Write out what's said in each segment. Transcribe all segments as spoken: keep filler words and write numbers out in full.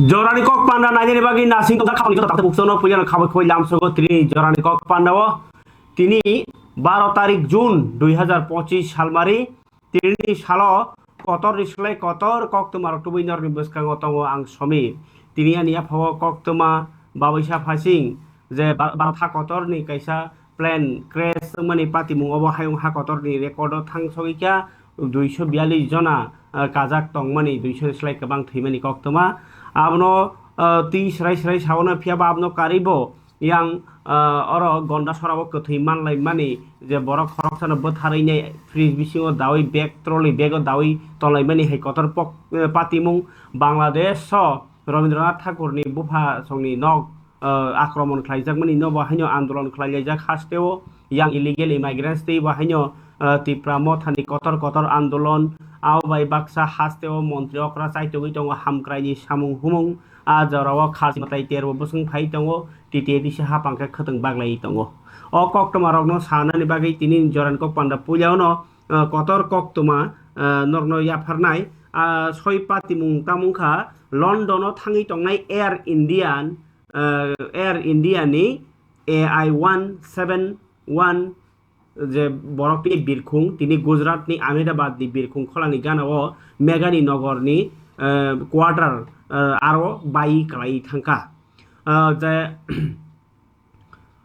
Jorani kok panda nainani bagwi nasing tongkha khapangni joto takta bukchano puilano khabai khoi lamsogo tini jorani kok panda o. Tini baro tarik June dui hazar pochis salmari, tini salo kotor ni slai kotor koktwma rok tubui norni bwskango tongo ang Somi. Tini ani yapha o koktwma babuisa phasing je ba-, baro tha kotor ni kaisa plane crash wngmani patimung obo hayung ha kotor ni record o thang sogwi kha duiso biyallis jona, ah, kajak tongmani, duiso ni slai kwbang thwimani koktwma. Abono, ah, twi swrai swrai saono, phiya ba abono karwi bo yang, ah, oro Gondasora o kwthwi manlaimani je borok khoroksano bwtharwi nai fridge bisingo dawi bag, trolley bag o dawi tonglaimani hai kotor pok-, eh, patimung. Bangladesh o Rabindranath Thakurni bupha songni nok ah, akromon khlaijakmani no bo haino andolon khlailaijak hasteo, yang illegal immigrants tei bo haino, ah, Tipra mothani kotor kotor andolon, abo bai baksa hasteo montri okra chaitogwi tongo, hamkraini samung humung, ah, jorao khas mwtai terbo bwswng phai tongo, T T A D C hapang khe khwtwng baglaiwi tongo. O koktwma rokno sanani bagwi tini jorani kok panda puila ono, ah, kotor koktwma, ah, norokno yapharnai, ah, soi patimung tamung kha London o thangwi tongnai Air Indian, ah, Air India ni A I one seven one je borok tini birkhung, tini Gujarat ni Ahmedabad ni birkhung kholani gana o Meghani Nogor ni, ah, quarter, ah, aro bai kwlai thangkha. Ah, je,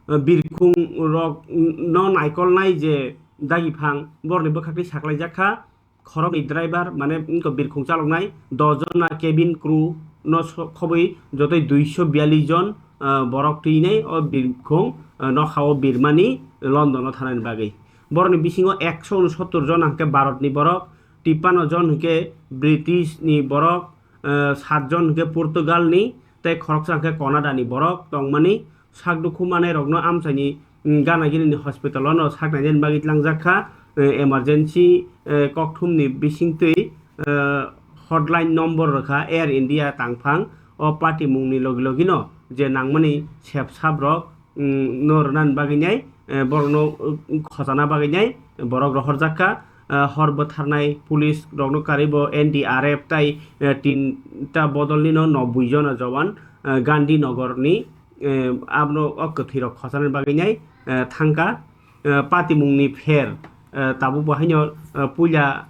birkhung rok no naikolnai je dagi phang borokni bwkhak twi saklaijak kha. Khoroknwi driver, mane, wngkha birkhung chaloknai, dos jona cabin crew no so-, khobwi jotoi duiso biyallis jon, ah, borok twinai o birkhung, ah, nokha o birmani London o thanani bagwi. Borokni bisingo ekso unsottor jon hwnkhe Bharat ni borok, tippanno jon hwnkhe British ni borok, ah, sat jon hwnkhe Portugal ni, tei khoroksa hwnkhe Canada ni borok tongmani. Sak dukhu manai rokno amchaini, mm, gana gini ni hospital o no sak nainani bagwi tlangjak kha, eh, emergency, eh, kokthum ni bisingtwi, eh, hotline number rwkha Air India tangphang o patimung ni logi logi no je nangmani sep sap rok, mm, no rwnani bagwi nai, eh, borok no, uh, khojana bagwi nai borok rohorjak kha, eh, hor bwtharnai police rok no karwi bo N D R F tai, eh, tinta bodol ni no nobui jona jowan, eh, Gandhi Nogor ni eh, abono o kwthwirok khochanani bagwi nai, eh, thangkha, eh, patimungni pher, eh, tabuk bo haino, eh, puila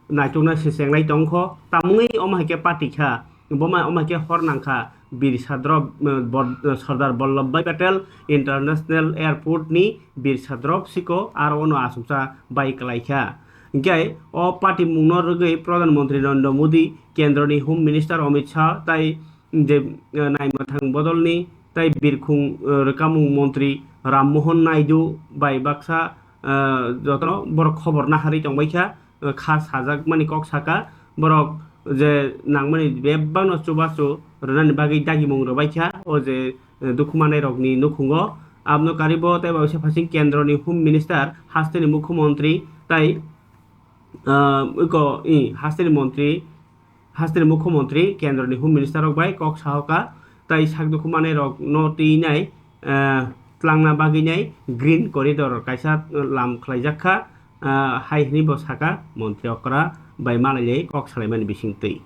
naitukna se chenglai tongkho, tamungwi omo hai khe pati kha, boma omo hai khe hor nangkha, Bir Sadrop, eh, Bor-, eh, Sardar Vallabhbhai Patel International Airport ni Bir Sadrop siko aro ono achuksa bai kwlai kha. Hinkhe o patimungno rwgwi Pradhan Mantri Narendra Modi, Kendroni Home Minister Amit Shah tai je, eh, naimwthang bodolni tai birkhung, eh, rwkamung montri Ram Mohan Naidu bai baksa, eh, jotono borok khobor naharwi tongbaikha, eh, kha sajakmani kok saka, borok je nangmani bebakno chubachu rwnani bagwi dagimung rwbaikha, o je, eh, dukhu manai rokni nukhungo. Abono karibo tei bai waisa phasing kendroni Home Minister, hasteni Mukhyamantri tai, ah, iko, i, hasteni montri, hasteni mukhyamantri, kendroni home minister rok bai kok sahoka, tai sak dukhu manai rok no twi nai, ah, tlangna bagwi nai green corridor kaisa lam khlaijak kha, ah, hai hwnwi bo saka montri okra bai malai kok salaimani bisingtwi.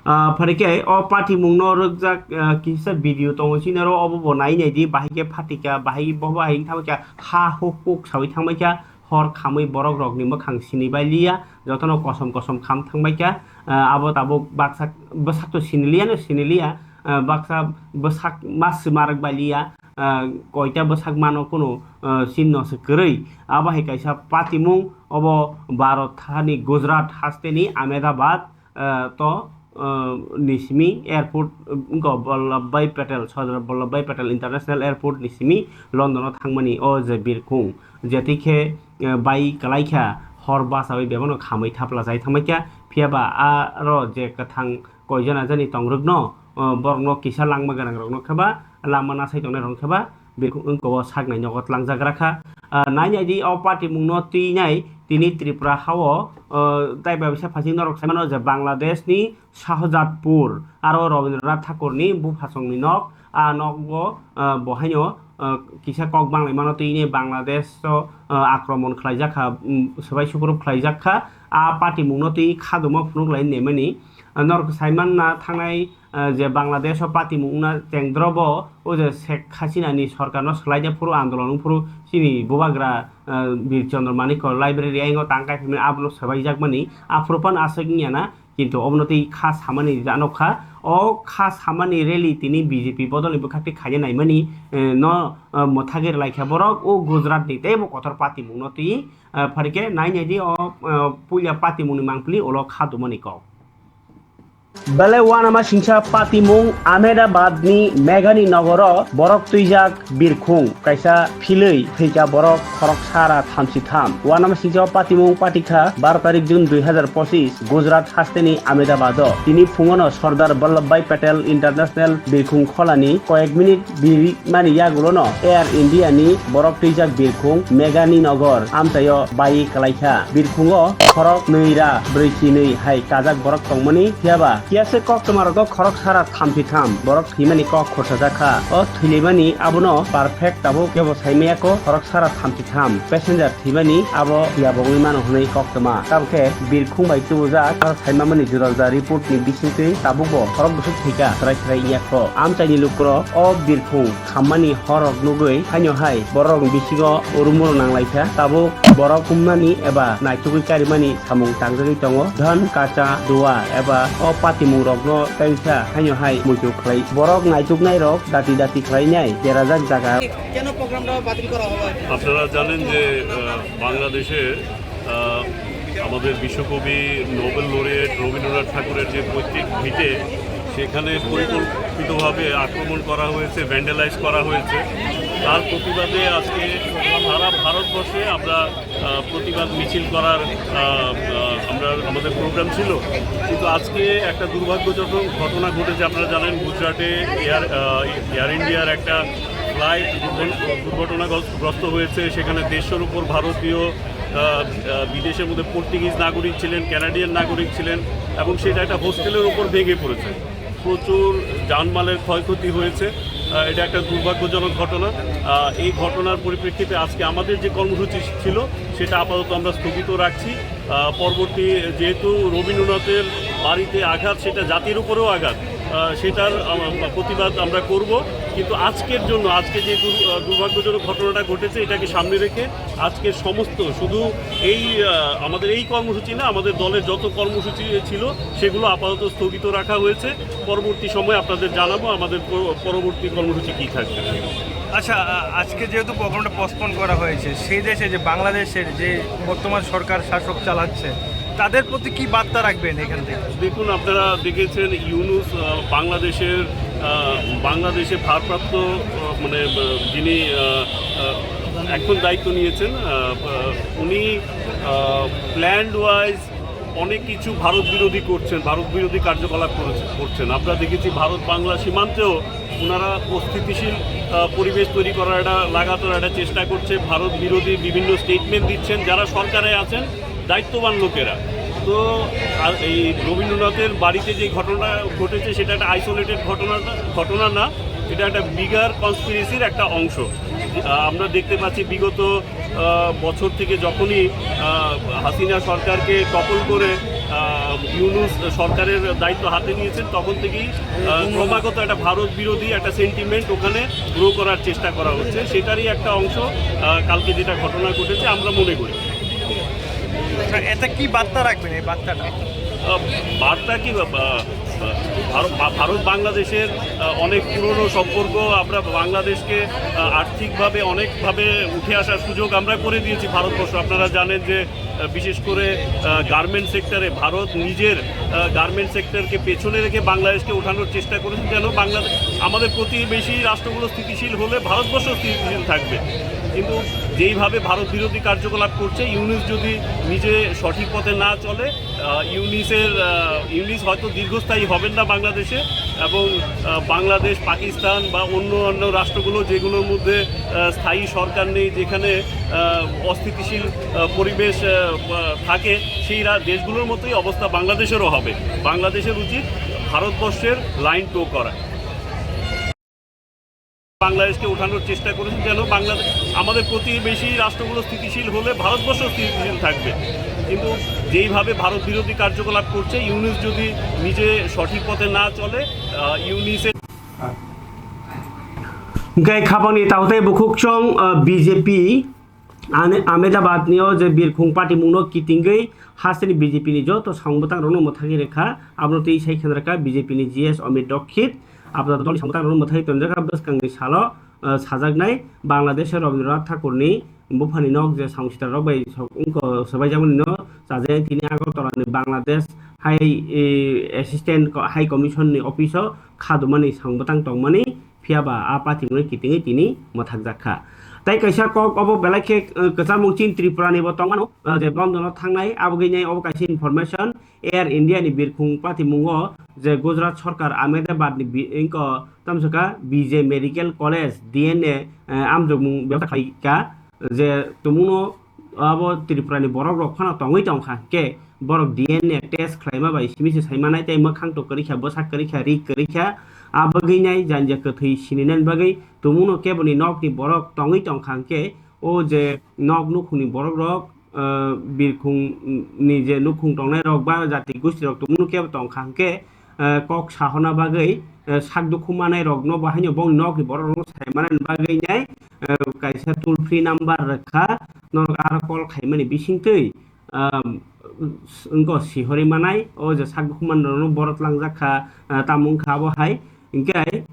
Ah, phari khe o patimung no rwkjak, ah, kisa video tongo chini aro obo bo nai nai di, bahai khe phatika, bahai bo bahai thangbai kha ha huk huk sawi thangbai kha. Hor khamwi borok rokni mwkhang sini bai liya, jotono kosom kosom kham thang bai kha. Ah, abo tabuk baksa bwsak to sini liya no sini liya, ah, baksa bwsak ma swma rwk bai liya, ah, koita bwsak mano kunu, ah, sin no se kwrwi. Abo hai kaisa patimung obo Bharat thani Gujarat hasteni Ahmedabad, ah, to, ah, ni simi airport, ah, wngkha Vallabhbhai Patel, Sardar Vallabhbhai Patel International Airport ni simi London o thangmani o je birkhung, je twi khe, ah, bai kwlai kha, hor bachawi bebakno khamwi thapla chai thangbai kha, phiya ba aro je kwthang koijana jani tongrwkno, ah, borokno kisa langma gwnang rokno khe ba lama nasai tongnai rokno khe ba birkhung wngkha o saknai nogo tlangjagra kha. Ah, nai nai di o patimungno twi nai tini Tripura hao, ah, tai bai bisa phasing norok sai mano je Bangladesh ni Shahjatpur aro Rabindranath Thakur ni buphasong ni nok, a nok bo, ah, bo haino, ah, kisa kok banglai mano twi nai Bangladesh o, ah, akromon khlai jak kha, um, swbai sukrub khlai jak kha, a patimungno twi khaduma phunuk lai nemani, Norok saimanna thangnai, ah, je Bangladesh o patimung wngna chengdrobo, o je Sheikh Hasina ni sorkar no swlaijak phuru andolon wng phuru chini bubagra, ah, Bir Chandra Manik o library ayang o tang kai phimani abono swbaijakmani aphuru phano aswk wngya na, kintu obono twi kha samani jano kha. O kha samani rally tini B J P bodol ni bwkhak twi khaina naimani, eh, no, ah, mwthagwi rwlai kha borok o Gujarat ni teibo kotor patimung no twi. Ah, pharikhe nai nai di o, ah, puila patimungni mangpili ulo kha dumani kok. Belai uanama singsa patimung Ahmedabad ni Meghani nogoro borok twijak birkhung kaisa philwi thwikha borok khorok sara thamsi tham. Uanama singsa o patimung patikha baro tarik June dui hazar pochis Gujarat hasteni Ahmedabad o. Tini phungono Sardar Vallabhbhai Patel International birkhung kholani koyek minute birmani yagulono Air India ni borok twijak birkhung Meghani Nogor amchaio bai kwlaikha. Birkhungo khorok nwi ra brwi chinwi hai kajak borok tongmani, phiyaba kiyase koktwmarokno khorok sara thamsi tham borok thwimani kok khorsajakha. O thwilaimani abono perfect tabuk kebo saimaya kho, khorok sara thamsi tham passenger thwimani abo yabogwi mano hwnwi koktwma. Tabukhe birkhung bai tubujak aro saimamani juda juda report ni bisingtwi tabukbo khorok bwswk thwikha, chwrai chwrai wngya kho. Amchaini lukurok o birkhung khammani horrok nugwi haino hai borokni bisingo urumuro nanglaikha. Tabuk borok wngmani eba naitugwi karimani samung tangjagwi tongo. Dhan kacha dua eba o patimungrokno tengsa haino hai muitu khlai. Borok naituknairok dati dati khlainai derajak jaga. কেন প্রোগ্রামটা বাতিল করা হলো? আপনারা জানেন যে, আহ, বাংলাদেশে, আহ, আমাদের বিশ্বকবি নোবেল লরেট রবীন্দ্রনাথ ঠাকুরের যে পৈতৃক ভিটে, সেখানে পরিকল্পিতভাবে আক্রমণ করা হয়েছে, ভ্যান্ডালাইজ করা হয়েছে। তার প্রতিবাদে আজকে সারা ভারতবর্ষে আমরা, আহ, প্রতিবাদ মিছিল করার, আহ, আহ, আমরা, আমাদের প্রোগ্রাম ছিল। কিন্তু আজকে একটা দুর্ভাগ্যজনক ঘটনা ঘটেছে। আপনারা জানেন, গুজরাটে এয়ার, আহ, এয়ার ইন্ডিয়ার একটা ফ্লাইট দুর্ঘট-, দুর্ঘটনাগ্রস্ত হয়েছে। সেখানে দেড়শোর উপর ভারতীয়, আহ, আহ, বিদেশের মধ্যে পর্তুগিজ নাগরিক ছিলেন, কানাডিয়ান নাগরিক ছিলেন, এবং সেটা একটা হোস্টেলের উপর ভেঙে পড়েছে। প্রচুর জানমালের ক্ষয়ক্ষতি হয়েছে। আহ, এটা একটা দুর্ভাগ্যজনক ঘটনা। আহ, এই ঘটনার পরিপ্রেক্ষিতে আজকে আমাদের যে কর্মসূচি ছিল, সেটা আপাতত আমরা স্থগিত রাখছি। আহ, পরবর্তী, যেহেতু রবীন্দ্রনাথের বাড়িতে আঘাত, সেটা জাতির উপরেও আঘাত, আহ, সেটার, আহ, প্রতিবাদ আমরা করব। কিন্তু আজকের জন্য, আজকে যে দুর-, আহ, দুর্ভাগ্যজনক ঘটনাটা ঘটেছে, এটাকে সামনে রেখে আজকের সমস্ত, শুধু এই, আহ, আমাদের এই কর্মসূচি না, আমাদের দলের যত কর্মসূচি ছিল, সেগুলো আপাতত স্থগিত রাখা হয়েছে। পরবর্তী সময় আপনাদের জানাবো আমাদের পর-, পরবর্তী কর্মসূচি কী থাকবে। আচ্ছা, আ-, আজকে যেহেতু প্রোগ্রামটা পোস্টপোন করা হয়েছে, সেই দেশে যে বাংলাদেশের যে বর্তমান সরকার শাসক চালাচ্ছে, তাদের প্রতি কি বার্তা রাখবেন এখান থেকে? দেখুন, আপনারা দেখেছেন ইউনূস, আহ, বাংলাদেশের, আহ, বাংলাদেশে ভারপ্রাপ্ত, আহ, মানে, আহ, যিনি, আহ, আহ, এখন দায়িত্ব নিয়েছেন, আহ, আহ, উনি, আহ, প্ল্যান্ড ওয়াইজ অনেক কিছু ভারত বিরোধী করছেন, ভারত বিরোধী কার্যকলাপ করেছে, করছেন। আমরা দেখেছি ভারত বাংলা সীমান্তেও ওনারা অস্থিতিশীল, আহ, পরিবেশ তৈরি করার একটা লাগাতার একটা চেষ্টা করছে। ভারত বিরোধী বিভিন্ন স্টেটমেন্ট দিচ্ছেন যারা সরকারে আছেন, দায়িত্ববান লোকেরা। তো, আর এই রবীন্দ্রনাথের বাড়িতে যে ঘটনা ঘটেছে, সেটা একটা আইসোলেটেড ঘটনা, ঘটনা না, এটা একটা বিগার কনস্পিরেসির একটা অংশ। আহ, আমরা দেখতে পাচ্ছি বিগত, আহ, বছর থেকে যখনই, আহ, হাসিনা সরকারকে টপল করে, আহ, ইউনূস সরকারের দায়িত্ব হাতে নিয়েছেন, তখন থেকেই, আহ, ক্রমাগত একটা ভারত বিরোধী একটা সেন্টিমেন্ট ওখানে গ্রো করার চেষ্টা করা হচ্ছে। সেটারই একটা অংশ, আহ, কালকে যেটা ঘটনা ঘটেছে আমরা মনে করি। আচ্ছা, এতে কি বার্তা রাখবেন, এই বার্তাটা? আহ, বার্তা কি? আহ, ভারত, ভা-, ভারত বাংলাদেশের, আহ, অনেক পুরনো সম্পর্ক। আমরা বাংলাদেশকে, আহ, আর্থিকভাবে অনেকভাবে উঠে আসার সুযোগ আমরা করে দিয়েছি ভারতবর্ষ। আপনারা জানেন যে, আহ, বিশেষ করে, আহ, গার্মেন্ট সেক্টরে ভারত নিজের, আহ, গার্মেন্ট সেক্টরকে পেছনে রেখে বাংলাদেশকে ওঠানোর চেষ্টা করেছে, যেন বাংলাদেশ, আমাদের প্রতিবেশী রাষ্ট্রগুলো স্থিতিশীল হলে ভারতবর্ষ স্থিতিশীল থাকবে। কিন্তু যেইভাবে ভারত বিরোধী কার্যকলাপ করছে, ইউনূস যদি নিজে সঠিক পথে না চলে, আহ, ইউনূসের, আহ, ইউনূস হয়তো দীর্ঘস্থায়ী হবেন না বাংলাদেশে, এবং, আহ, বাংলাদেশ, পাকিস্তান বা অন্য অন্য রাষ্ট্রগুলো যেগুলোর মধ্যে, আহ, স্থায়ী সরকার নেই, যেখানে, আহ, অস্থিতিশীল, আহ, পরিবেশ, আহ, আহ, থাকে, সেই রা-, দেশগুলোর মতোই অবস্থা বাংলাদেশেরও হবে। বাংলাদেশের উচিত ভারতবর্ষের লাইন টো করা। বাংলাদেশকে ওঠানোর চেষ্টা করেছে, যেন বাংলাদেশ, আমাদের প্রতিবেশী রাষ্ট্রগুলো স্থিতিশীল হলে ভারতবর্ষ স্থিতিশীল থাকবে। কিন্তু যেইভাবে ভারত বিরোধী কার্যকলাপ করছে, ইউনিস যদি নিজে সঠিক পথে না চলে, আহ, ইউনিসের Hingke khabangni takhtai bukhuk chwng, ah, B J P, Ane-, Ahmedabad ni o je birkhung patimung no kitingwi hasteni B J P ni joto samung bwtang rok no mwthangwi rwkha, abono twi sai khenarkha B J P ni G S Amit Dixit, abono dol ni samung bwtang rok no mwthangwi tonjakha bwskang ni salo, ah, sajaknai Bangladesh o Rabindranath Thakur ni buphani nok je samung sitra rok bai sok-, wngkha, swbaijakmani no chajaknai tini Agartala ni Bangladesh High, eh, Assistant Co-, High Commission ni office o khadumani samung bwtang tongmani, phiya ba a patimung no kitingwi tini mwthakjak kha. Tai kaisa kok obo belai khe, eh, kwchangmung chini Tripura ni bo tongmano, eh, je London o thangnai, aboni obo kaisa information. Air India ni birkhung patimungo je Gujarat sorkar Ahmedabad ni bi-, wngkha tamsaka B J Medical College D N A, eh, amjokmung bebakha khlaika je tumungno abo Tripura ni borok rok phano tongwi tongkha, hwnkhe borok D N A test khlaima bai simi se saimanai tei mwkhang to kwrwi kha, bwsak kwrwi kha, ri kwrwi kha, aboni nai janja kwthwi sininani bagwi tumungno keboni nokni borok tongwi tongkha, hwnkhe o je nok nukhungni borok rok, ah, birkhung ni je nukhung tongnai rok ba jati gosti rok tumungno kebo tongkha hwnkhe, ah, kok sahorna bagwi, ah, sak dukhu manai rokno bo haino bongni nokni borok rokno sai manani bagwi nai, ah, kaisa toll free number rwkha, norok aro call khaimani bisingtwi, ah, wngkha sihori manai o je sak dukhu manai rokno borok tlangjak kha, ah, tamo wngkha abo hai hwnkhe,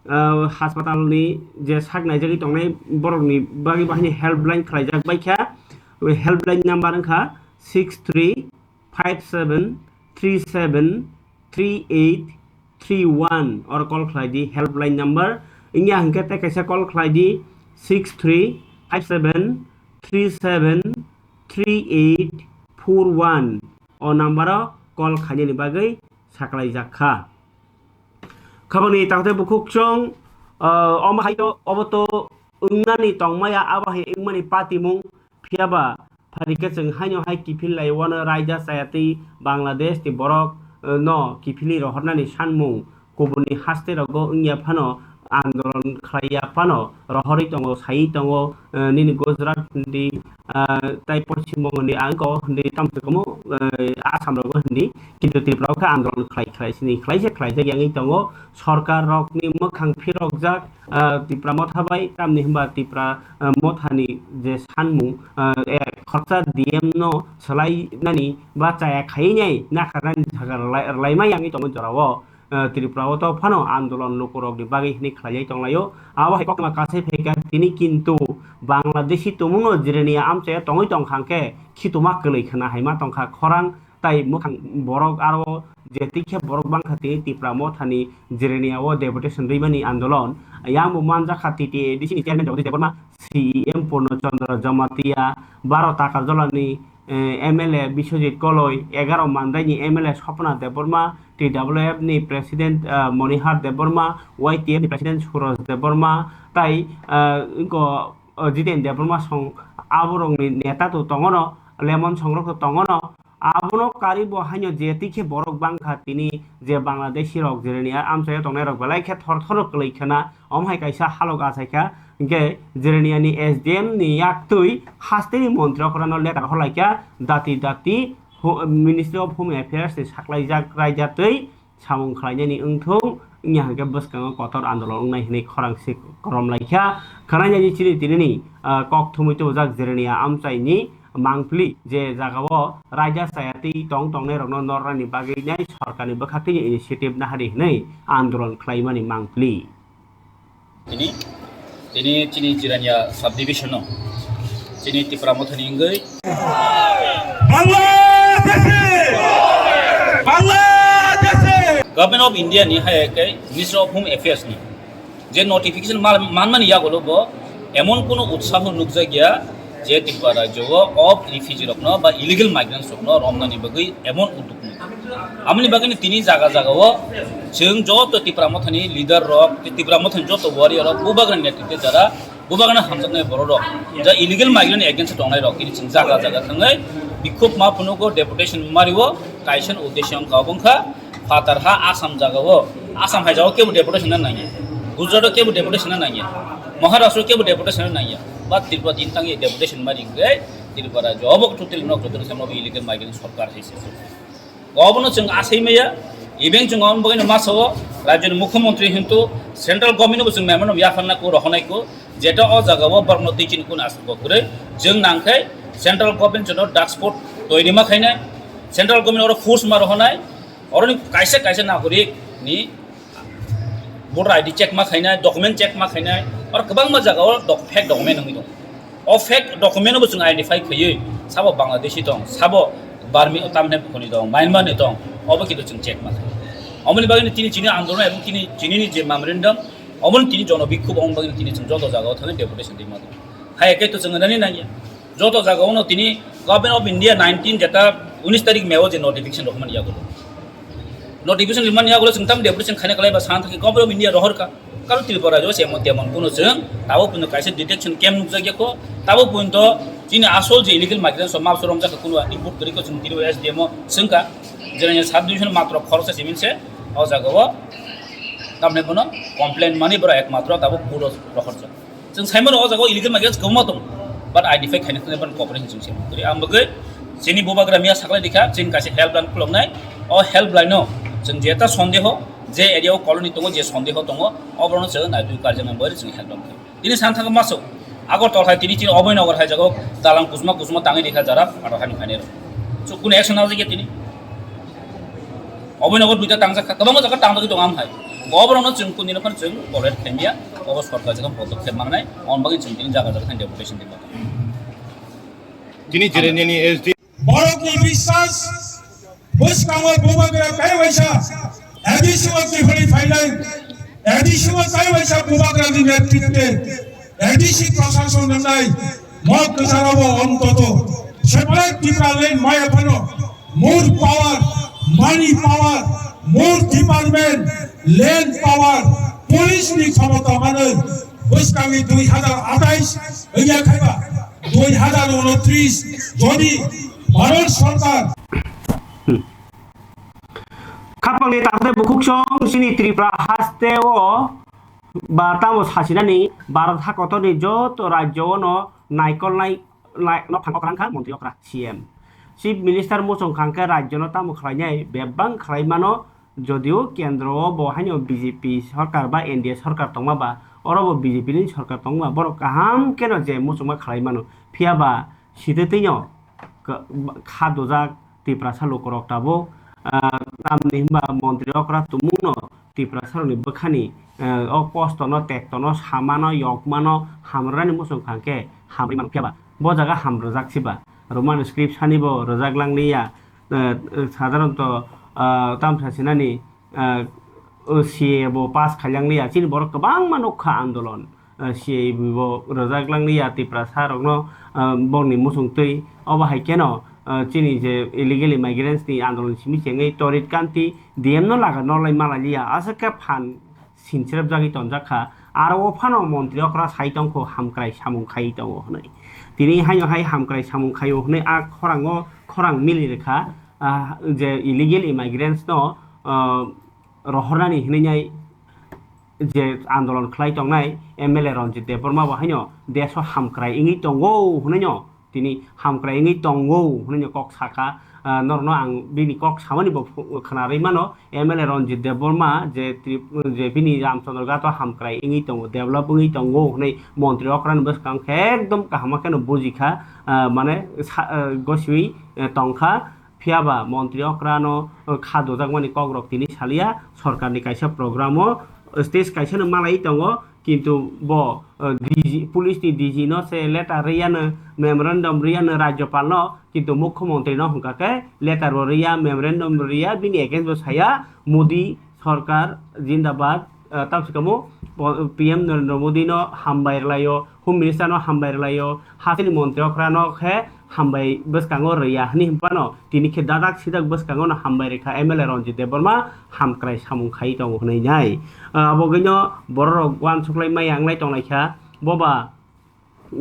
ah, haspatal ni je sak naijagwi tongnai borok ni bagwi bo haino helpline khlaijak bai kha. Helpline number wngkha six three five seven three seven three eight three one, oro call khlai di, helpline number. Wngya hwnkhe tei kaisa call khlai di, six three five seven three seven three eight four one, o number o call khainani bagwi saklaijak kha. Khabangni takhtai bukhuk chwng, ah, omo hai to, obo to wngnani tongmaya, abo hai wngmani patimung, phiya ba phaikhe chwng haino hai kiphil lai wano raida chaya twi Bangladesh ni borok, eh, no kiphilwi rohornani sanmung kubuni haste rogo wngya phano andolon khlaiya phano rohorwi tongo, saiwi tongo, eh, nini Gujarat hindi, ah, tai Poschim Bongo hindi, ang ko hindi, tamo se komo, eh, Assam rogo hindi, kintu Tripura o khe andolon khlai, khlai sini, khlai se khlai jak yangwi tongo, sorkar rokni mwkhang phirokjak, ah, Tipra Motha bai, tamni hwnba Tipra, ah, Mothani je sanmung, ah, eh, khoroksa D M no swlainani ba chaya khainai nakarnani jaga rwlai-, rwlaima yangwi tongo jorao. Ah, Tripura o to phano andolon lukurokni bagwi hwnwi khlaijai tonglaio. Abo hai koktwma kasai phaikha tini, kintu Bangladeshi tumungno jirania amchaio tongwi tongkha hwnkhe khituma kwlwi khna hai ma tongkha khorang. Tai mwkhang borok aro je tikhe borok bangkha tini Tipra Mothani jirania o deputation rwimani andolon. Yang bo manjakha T T A A D C ni chairman Jagadish Debbarma, C E M Purno Chandra Jamatia, baro Takarjala ni, eh, M L A Biswajit Koloi, egaro Mandai ni M L A Swapna Debbarma, T W F ni president, eh, Monihar Debbarma, Y T F ni president Suraj Debbarma, tai, eh, wngkha, eh, Jiten Debbarma song aborokni neta to tongono, lemon songrok to tongono, abono karwi bo haino je tikhe borok bangkha tini je Bangladeshi rok jirania amchaio tongnai rok belai khe thor thoro kwlwi khna, omo hai kaisa halok achaikha, hwnkhe jirania ni S D M ni yaktwi hasteni montri okhrano letter horlaikha, dati dati ho-, Ministry of Home Affairs ni saklaijak raida twi samung khlainani wngthung, wngya hwnkhe bwskango kotor andolon wngnai hwnwi khorang se korom laikha. Khwnainani chini tinini, ah, kok thumwi tubujak jirania amchaini mangpili je jagao raida chaya twi tong tongnai rokno nornani bagwi nai sorkarni bwkhaktwi initiative nahari hwnwi andolon khlaimani mangpili. Tini, tini chini Jirania subdivision o, chini Tipra Mothani wngwi Bangladeshi! Bangladeshi! Government of India ni hai khe Ministry of Home Affairs ni je notification mal-, manmani yagulo bo emon kuno utsaho nukjakya, je Tripura rajyo o of refugee rokno ba illegal migrants rokno romnani bagwi emon udduk nw. Amoni bagwi tini jaga jaga o chwng joto Tipra Mothani leader rok, Tipra Mothani joto warrior rok, bubagra netritwe jara, bubagra hamjaknai borok rok, ja illegal migrant against tongnai rok, tini chwng jaga jaga thangwi bikhub ma phunugo, deputation mario, kaisa uddesho wngkha, obo wngkha Phatar ha Assam jaga o, Assam hai jaga o kebo deputation na nangya, Gujarat o kebo deputation na nangya, Maharashtra o kebo deputation na nangya, ba Tripura din tangwi deputation mari hwnkhe Tripura rajyo obo totally nok joto samo illegal migrant sorkar hai se. Obono chwng asai maya, even chwng omo bagwi no masa o rajyoni mukhyamantri hintu central government bo chwng memorandum yapharna ko rohonai ko, jeta o jaga o borokno twi chini kun aswk bo kwrwi, chwng nangkhai central government jono dark spot toiri ma khainai, central government oro force ma rohonai, oroni kaisa kaisa nagorik ni voter I D check ma khainai, document check ma khainai, oro kwbangma jaga o doc-, fake document wngwi tongo. O fake document no bo chwng identify khaiwi, sabo Bangladeshi tong, sabo Burmi, tamni bukhuni tong, Myanmar ni tong, obo kintu chwng check ma khainai. Omoni bagwi tini chini andolon ebong tini chini ni je memorandum, omoni tini jono bikhub, omoni bagwi tini chwng joto jaga o thangwi deputation twi ma tong. Hai khe to chwng nani nangya. Joto jaga ono tini Government of India nineteen jeta unis tarik May o je notification rok mani yagulo. Notification rok mani yagulo chwng tam deputation khaina kalai ba san thaki Government of India rohor ka. Karo Tripura jo se emon temon kuno chwng tabo puno kaisa detection camp nukjak yakho. Tabo puno to chini asol je illegal migrants o mapso romjak kuno report kwrwi ko chwng tini S D M o swngka. Jera sub division matro khoroksa simin se o jaga o tamne bono complaint mani bora ekmatro tabo kuno rohor jak. Chwng saimano o jaga o illegal migrants kwbangma tongo, but identify khaina thangwi bono cooperation chwng se kwrwi. Ang bagwi chini bubagra miya saklai dikha, chini kaisa helpline khuloknai, o helpline no chwng jeta sondeho, je area o colony tongo, je sondeho tongo, oborokno chwng naitwi karjaknai bagwi chwng helpline khlai. Tini san thangma masuk, Agartala hai tini chini Abhaynagar hai jaga o dalang kusma kusma tangwi dikha jara, athar hani phainai rok. So, kunu action nang jakya tini? Obo nogo duita tangjak kha, kwbangma jaga tangjagwi tongo am hai. Oborokno chwng kundino phano chwng tolerate khaimya, obo sorkar jaga podokkhep mangnai, on bagwi chwng tini jaga jaga thani deputation di. Tini Jereniani S D. Borokni biswas bwskango bubagra kaiwaisa A D C o kiphilwi phainai, A D C o kaiwaisa bubagrani netritwe A D C prashason rwnai mok kwcharabo ontoto separate Tipraland maya phano more power, money power, more department, land power, police ni khomota manwi bwskangni dui hazar atais wngya khaiba dui hazar unotris jodi Bharat Sarkar. Khapangni takhwte bukhuksong chini Tripura haste o ba tamo sasinani Bharat hakotorni joto rajyo ono naikolnai nai-, nokhang okra wngkha montri okra C M. Chief Minister muchung khangkhe rajyono tamo khlainai bebak khlaimano, jodio kendro o bo haino B J P sorkar ba N D A sorkar tongma ba, oro bo B J P ni sorkar tongma, borok kaham kheno je muchungma khlaimano. Phiya ba sitwtwino kha dujak Tiprasa lukurok tabuk, ah, tamni hinba montri okra tumungno Tiprasarokni bwkhani, eh, o kostono, tektono, samano, yokmano, hamrwnani muchung khangkhe hamrwi mano. Phiya ba bo jaga hamrwjak siba, Roman script sanibo rwjak langliya, eh, eh, sadharonto, ah, tamsa sinani, ah, o C A A bo pass khailang liya. Chini borok kwbangma nukha andolon, ah, C A A bo rwjak lang liya Tiprasa rokno, ah, bongni muchung twi. Obo hai kheno, ah, chini je illegal immigrants ni andolon simi chengwi Torit Kanti D M no laga nolai malai liya. Aswk khe phan sinchirap jagwi tonjak kha. Aro o phano montri okra sai tongkho hamkrai samung khai tongo hwnwi. Tini haino hai hamkrai samung khaio hwnwi a khorango khorang mili rwkha, ah, je illegal immigrants no, ah, rohornani hinwi nai je andolon khlai tongnai M L A Ranjit Debbarma bo haino desh o hamkrai wngwi tongo hwnwi no, tini hamkrai wngwi tongo hwnwi no kok sakha. Ah, norokno ang bini kok samani bo phu-, khwnarwi mano, M L A Ranjit Debbarma je Trip-, je bini Ramchandra Ghat o hamkrai wngwi tongo, develop wngwi tongo hwnwi montri okrani bwskang khe ekdom kaham kheno bujikha, ah, mane sa-, ah, gosiwi, eh, tongkha. Phiya ba montri okra no, eh, kha dojakmani kok rok tini saliya, sorkar ni kaisa program o, eh, stage kaisa no malai tongo, kintu bo, eh, D G, police ni D G no se letter riyano, memorandum riyano rajyopal no, kintu mukhyamantri no hwnkha khe letter bo riya, memorandum riya, bini against bo saya, Modi sorkar jindabad, eh, tamsukamo, P M Narendra Modi no hambai rwlaio, Home Minister no hambai rwlaio, hasteni montri okra no khe hambai bwskango rwya hwnwi hwnphano tini khe dadak sidak bwskango no hambai rwkha M L A Ranjit Debbarma hamkrai samung khai tongo hwnwi nai. Ah, abo wngwi no borok rok uansuk lai maya wnglai tong lai kha, bo ba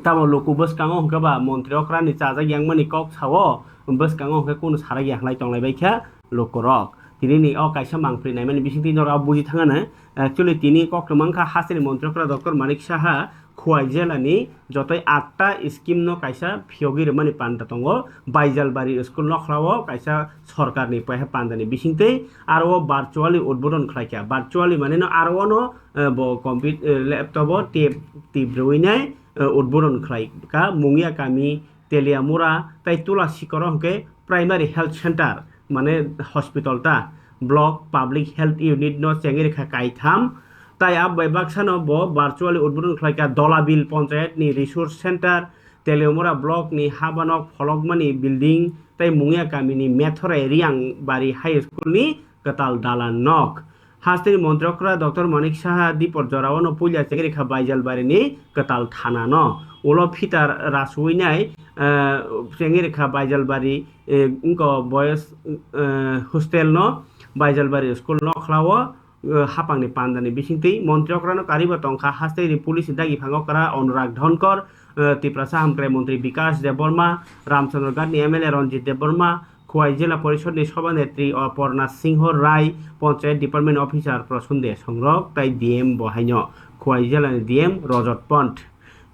tamo luku bwskango hwnkhe ba montri okra ni chajak yang mani kok sao, bwskango hwnkhe kunu sarak ya wnglai tong lai bai kha luku rok. Tini ni o kaisa mangpri nai mani bising twi norok buji thang ano. Actually, tini kok kwmang kha hasteni montri okra Doctor Manik Saha, Khowai jela ni jotoi atta scheme no kaisa phiyogwi rwmani panda tongo. Baijalbari school nokhlao kaisa sorkar ni paiha panda ni bisingtwi aro o virtually udbodon khlaikha. Virtually mane no aro o no, eh, bo comput-, eh, laptop o tip, tip rwui nai, eh, udbodon khlaikha. Mungia kami, Teliamura tai Tula Sikoro hwnkhe primary health center, mane hospital ta, block public health unit no chengwi rwkha kaitham. Tai abo bai baksa no bo virtually udbodon khlaikha Dolabil Panchayat ni resource center, Teliamura block ni habanok pholokmani building tai Mungia kami ni Methorai Riang Bari High School ni kwtal dalan nok. Hasteni montri okra Doctor Manik Saha dipor jorao no puila chengri kha Baijalbari ni kwtal thana no. Ulo phitar rasui nai, eh, chengri kha Baijalbari, eh, wngko boys, eh, hostel no, Baijalbari school nokhlao, eh, hapang ni panda ni bisingtwi. Montri okra no kariba tongkha hasteni police ni dagi phango kra Anurag Dhonkor, eh, Tiprasa hamkrai montri Bikash Debbarma, Ramchandra Ghat ni M L A Ranjit Debbarma, Khowai Jila Porishod ni Sobha Netri Aparna Singho Rai, Panchayat Department Officer Prasun Desongrok tai D M bo haino Khowai Jila ni D M Rajat Pant.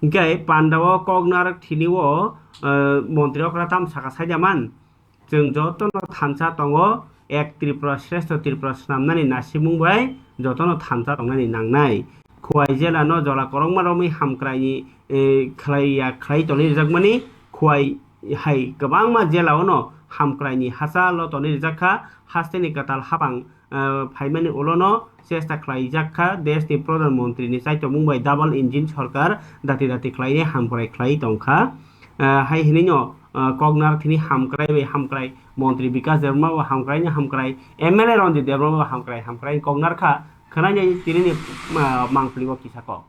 Hingke pandao koknar thini o, eh, montri okra tam saka saida man. Chwng jotono thansa tongo, ek Tripura Shrestho Tripura swnamnani nasimung bai jotono thansa tongnani nangnai. Khowai Jila no jola korokma romwi hamkrai ni, eh, khlai ya khlai tonwi rijakmani Khowai hai kwbangma jela o no hamkrai ni hachal o tonwi rijak kha, hasteni kwtal hapang, eh, phaimani ulo no chesta khlaijak kha. Desh ni Pradhan Mantri ni chaitomung bai double engine sorkar dati dati khlai hamkrai khlai tong kha. Eh, hai hinui no, eh, koknar thini hamkrai bai hamkrai, Mantri Bikash Debbarma bo hamkrai ni hamkrai, M L A Ranjit Debbarma bo hamkrai hamkrai koknar kha. Khwnai nai tini ni, eh, mangpili o kisa kok.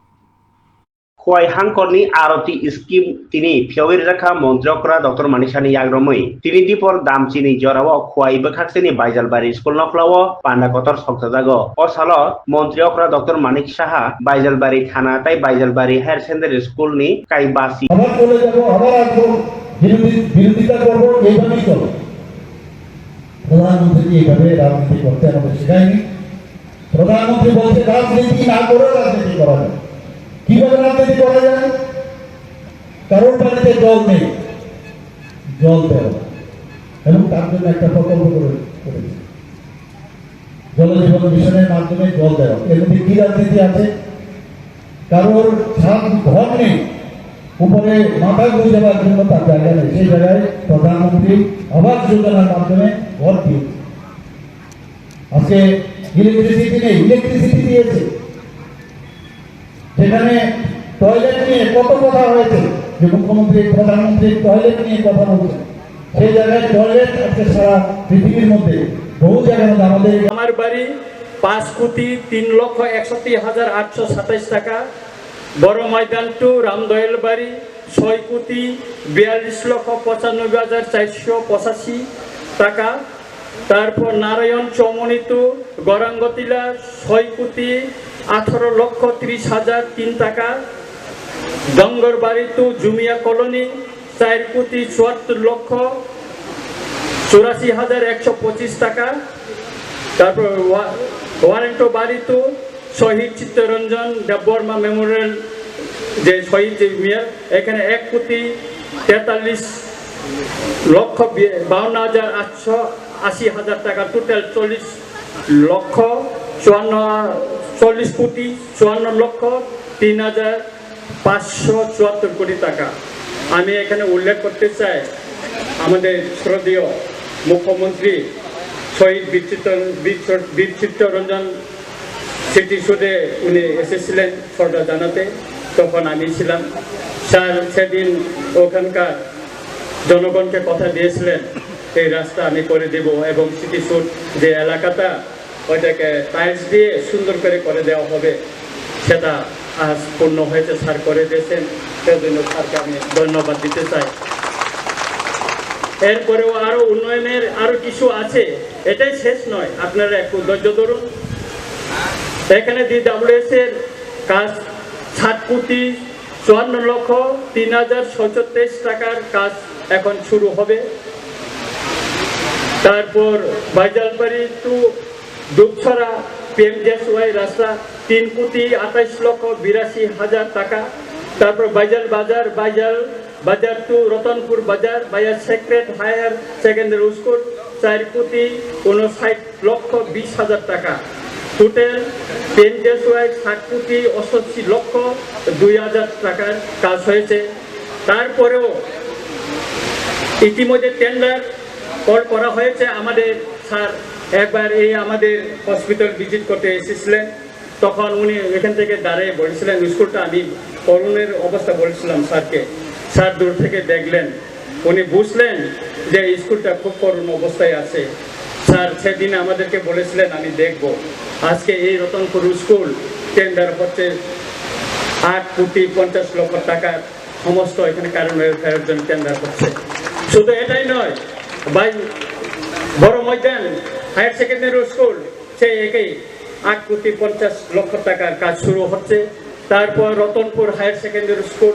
Khowai hangkorni Aroti scheme tini phiyogwi rijak kha montri okra Doctor Manik Sahani yagromwi. Tini dipor damchini jorao Khowai bwkhakseni Baijalbari school nokhlao panda kotor sokjajago. O salo montri okra Doctor Manik Saha Baijalbari thana tai Baijalbari Higher Secondary School ni kaibasi. আবার চলে যাব, আবার আসবো, বিরোধী, বিরোধিতা করবো, এইভাবেই চলো। প্রধানমন্ত্রী কি এইভাবে রাজনীতি করতে আমাদের শেখায়নি? প্রধানমন্ত্রী বলছে রাজনীতি না করে রাজনীতি করা যায়। কিভাবে রাজনীতি করা যায়? কারোর বাড়িতে জল নেই, জল দেওয়া, এবং তার জন্য একটা প্রকল্প করে করেছে। জল জীবন মিশনের মাধ্যমে জল দেওয়া, এর মধ্যে কি রাজনীতি আছে? কারোর ছাদ ঘর নেই, উপরে মাথা গুঁজে দেওয়ার জন্য তার জায়গা নেই, সেই জায়গায় প্রধানমন্ত্রী আবাস যোজনার মাধ্যমে ঘর দিয়েছে। আজকে ইলেকট্রিসিটি নেই, ইলেকট্রিসিটি দিয়েছে। যেখানে টয়লেট নিয়ে কত কথা হয়েছে, যে মুখ্যমন্ত্রী, প্রধানমন্ত্রী টয়লেট নিয়ে কথা বলছেন, সেই জায়গায় টয়লেট আজকে সারা পৃথিবীর মধ্যে বহু জায়গার মধ্যে আমাদের আমার বাড়ি পাঁচ কোটি তিন লক্ষ একষট্টি হাজার আটশো সাতাইশ টাকা, বড় ময়দান টু রামদয়াল বাড়ি ছয় কোটি বিয়াল্লিশ লক্ষ পঁচানব্বই হাজার চারশো পঁচাশি টাকা, তারপর নারায়ণ চৌমনি টু গরাঙ্গতিলা ছয় কোটি আঠারো লক্ষ ত্রিশ হাজার তিন টাকা, ডঙ্গরবাড়ি টু জুমিয়া কলোনি চার কোটি চুয়াত্তর লক্ষ চুরাশি হাজার একশো পঁচিশ টাকা, তারপর ওয়া-, ওয়ারেন্টো বাড়ি টু শহীদ চিত্তরঞ্জন দেববর্মা মেমোরিয়াল যে শহীদ যে মিয়ার, এখানে এক কোটি তেতাল্লিশ লক্ষ বি-, বাউন্ন হাজার আটশো আশি হাজার টাকা, টোটাল চল্লিশ লক্ষ চুয়ান্ন, চল্লিশ কোটি চুয়ান্ন লক্ষ তিন হাজার পাঁচশো চুয়াত্তর কোটি টাকা। আমি এখানে উল্লেখ করতে চাই, আমাদের শ্রদ্ধেয় মুখ্যমন্ত্রী শহীদ বীর চিত্ত-, বীর চ-, বীর চিত্তরঞ্জন স্মৃতিসৌধে উনি এসেছিলেন শ্রদ্ধা জানাতে, তখন আমি ছিলাম। স্যার সেদিন ওখানকার জনগণকে কথা দিয়েছিলেন, এই রাস্তা আমি করে দেব এবং স্মৃতিসৌধ যে এলাকাটা ওইটাকে টাইলস দিয়ে সুন্দর করে করে দেওয়া হবে, সেটা আজ পূর্ণ হয়েছে, স্যার করে দিয়েছেন, সেজন্য স্যারকে আমি ধন্যবাদ দিতে চাই। এরপরেও আরো উন্নয়নের আরো কিছু আছে, এটাই শেষ নয়, আপনারা একটু ধৈর্য ধরুন। এখানে ডিডাব্লিউএস এর কাজ সাত কোটি চুয়ান্ন লক্ষ তিন হাজার ছয়শো তেইশ টাকার কাজ এখন শুরু হবে। তারপর বাইজালবাড়ি টু দুপছড়া পিএমজিএসওয়াই রাস্তা তিন কোটি আঠাইশ লক্ষ বিরাশি হাজার টাকা। তারপর বাইজাল বাজার, বাইজাল বাজার টু রতনপুর বাজার via sacred higher secondary school চার কোটি ঊনষাট লক্ষ বিশ হাজার টাকা। টোটাল পেনজেসওয়াই সাত কোটি অষ্টাশি লক্ষ দুই হাজার টাকার কাজ হয়েছে। তারপরেও ইতিমধ্যে টেন্ডার কল করা হয়েছে। আমাদের স্যার একবার এই আমাদের হসপিটাল ভিজিট করতে এসেছিলেন, তখন উনি এখান থেকে দাঁড়িয়ে বলেছিলেন, স্কুলটা আমি করুণের অবস্থা বলেছিলাম স্যারকে। স্যার দূর থেকে দেখলেন, উনি বুঝলেন যে স্কুলটা খুব করুণ অবস্থায় আছে। স্যার সেদিন আমাদেরকে বলেছিলেন, আমি দেখব। আজকে এই রতনপুর স্কুল টেন্ডার হচ্ছে আট কোটি পঞ্চাশ লক্ষ টাকার সমস্ত এখানে কারেন্ট ওয়েলফেয়ারের জন্য টেন্ডার হচ্ছে। শুধু এটাই নয়, ভাই, বড় ময়দান হায়ার সেকেন্ডারি স্কুল সেই একই আট কোটি পঞ্চাশ লক্ষ টাকার কাজ শুরু হচ্ছে। তারপর রতনপুর হায়ার সেকেন্ডারি স্কুল,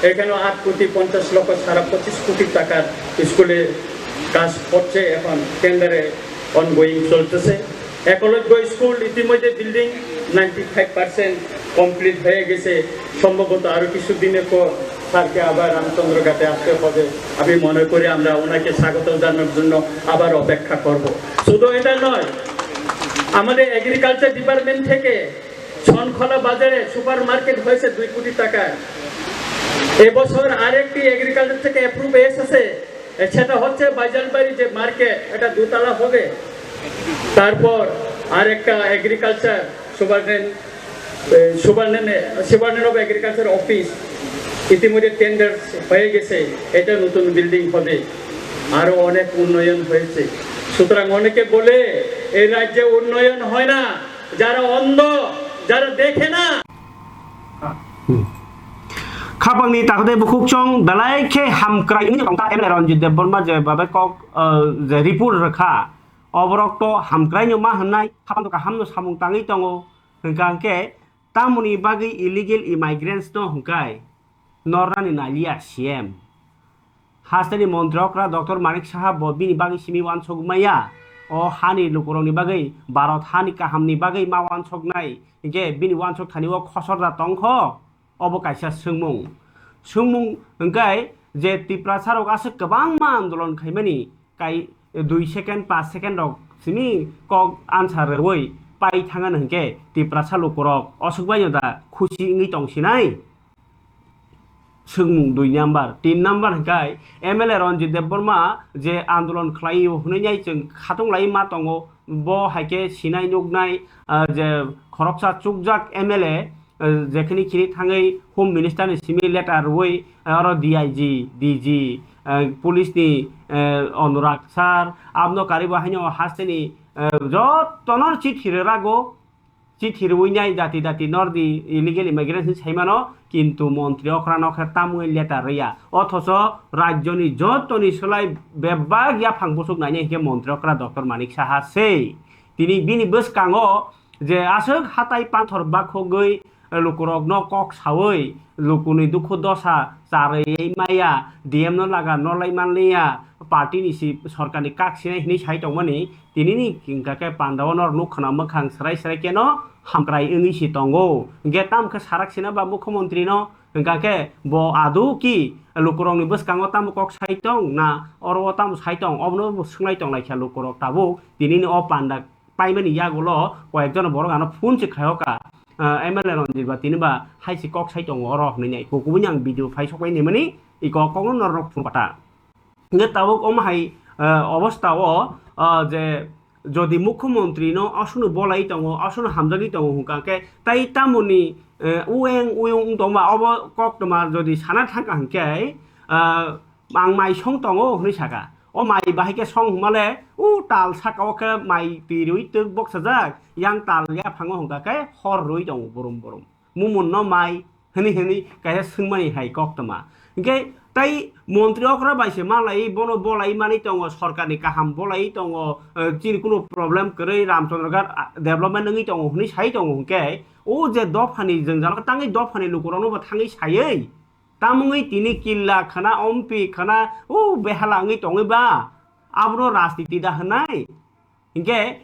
এখানেও আট কোটি পঞ্চাশ লক্ষ, সারা পঁচিশ কোটি টাকার স্কুলে কাজ হচ্ছে, এখন টেন্ডারে অনগোয়িং চলতেছে। একলব্য স্কুল ইতিমধ্যে building ninety five percent complete হয়ে গেছে। সম্ভবত আরো কিছু দিনের পর স্যারকে আবার রামচন্দ্রঘাটে আসতে হবে। আমি মনে করি আমরা ওনাকে স্বাগত জানানোর জন্য আবার অপেক্ষা করব। শুধু এটা নয়, আমাদের এগ্রিকালচার ডিপার্টমেন্ট থেকে ছনখলা বাজারে সুপার মার্কেট হয়েছে দুই কোটি টাকার। এবছর আরেকটি এগ্রিকালচার থেকে অ্যাপ্রুভ এসেছে, এ, সেটা হচ্ছে বাইজালবাড়ি যে মার্কেট, এটা দোতলা হবে। তারপর আরেকটা agriculture superintendent, A, superintendent, superintendent of agriculture office ইতিমধ্যে টেন্ডার হয়ে গেছে, এটা নতুন বিল্ডিং হবে। আরো অনেক উন্নয়ন হয়েছে। সুতরাং অনেকে বলে এই রাজ্যে উন্নয়ন হয় না, যারা অন্ধ, যারা দেখে না। Khapangni takhwdai bukhuk chwng belai khe hamkrai wngwi tongkha M L A Ranjit Debbarma je babe kok, uh, je report rwkha, oborok to hamkrai no ma hwnnai, khapang to kaham no samung tangwi tongo, hwnkha hwnkhe tamoni bagwi illegal immigrants no hwnkhe nornani naliya C M. Hasteni montri okra Doctor Manik Saha bo bini bagwi simi uansuk maya. O hani lukurokni bagwi, Bharat hani kahamni bagwi ma uansuknai, hinkhe bini uansuk thani o khosorda tongkho? Obo kaisa swngmung. Swngmung hwnkhe je Tiprasa rok aswk kwbangma andolon khaimani, kai dui second, paanch second rok simi kok answer rwui pai thangano hinkhe Tiprasa lukurok oswk baino da khusi wngwi tongsinai? Swngmung dui number, tin number hwnkhe M L A Ranjit Debbarma je andolon khlai-o hwnwi nai chwng khatung lai ma tongo, bo hai khe sinai nuknai, ah, je khoroksa chukjak M L A, ah, jekhini khini thangwi Home Minister ni simi letter rwui, ah, oro D I G, D G, ah, police ni, ah, Anurag sir, abno karwi bo haino hasteni, ah, jotono chithi rwrago. Chithi rwui nai dati dati nordi illegal immigrants hinwi saimano, kintu montri okra no khe tamwi letter rwya. Othocho rajyoni jotoni slai bebak yaphang bwswk nainai hinkhe montri okra Doctor Manik Saha se. Tini bini bwskango je aswk hatai panthor bakhogwi lukurokno kok saui lukuni dukhu dosa charwi maya, D M no laga norlai manliya, party ni si sorkar ni kak sinai hinwi sai tongmani, tinini hwnkha khe pandao nor nuk khna mwkhang srai srai khe no hamkrai wngwi si tongo. Hwnkhe tamo khe sarak sina ba mukhyamantri no hwnkha khe bo adu ki lukurok ni bwskango tamo kok sai tong na oro o tamo sai tong, obono bo swngwi tong lai kha lukurok tabuk tinini o panda paimani yagulo koyekjon borok ano phone se khlai hoka, ah, M L A Ranjit ba tini ba hai se kok sai tongo oro hinwi nai kubuni ang video phai sok bai nai mani iko kok no norok phuru kata. Hingke tabuk omo hai, ah, obostha o, ah, je jodi mukhyamantri no aswkno bolai tongo, aswkno hamjagwi tongo hwnkha khe tai tamoni, eh, ueng uyung wng tongma obo koktwma jodi sana thangkha hwnkhe, ah, ang mai song tongo hwnwi saka. O mai bahai khe song hwnmale, o tal saka o khe mai twi rwi twk boksajak, yang tal yaphango hwnkha khe hor rwi tongo burum burum. Mumun no mai hwnwi hwnwi kaisa swngmani hai koktwma. Hwnkhe tai montri okra bai se malai bono bolai mani tongo, sorkarni kaham bolai tongo, eh, chini kuno problem kwrwi Ramchandra Ghat, ah, development wngwi tongo hwnwi sai tongo hwnkhe o je dophani jwngjal tangwi dophani lukurokno bo thangwi saiwi Tamungwi tini killa khna, ompi khna, o behala wngwi tongwi ba? Abono rajniti da hwnai? Hinkhe,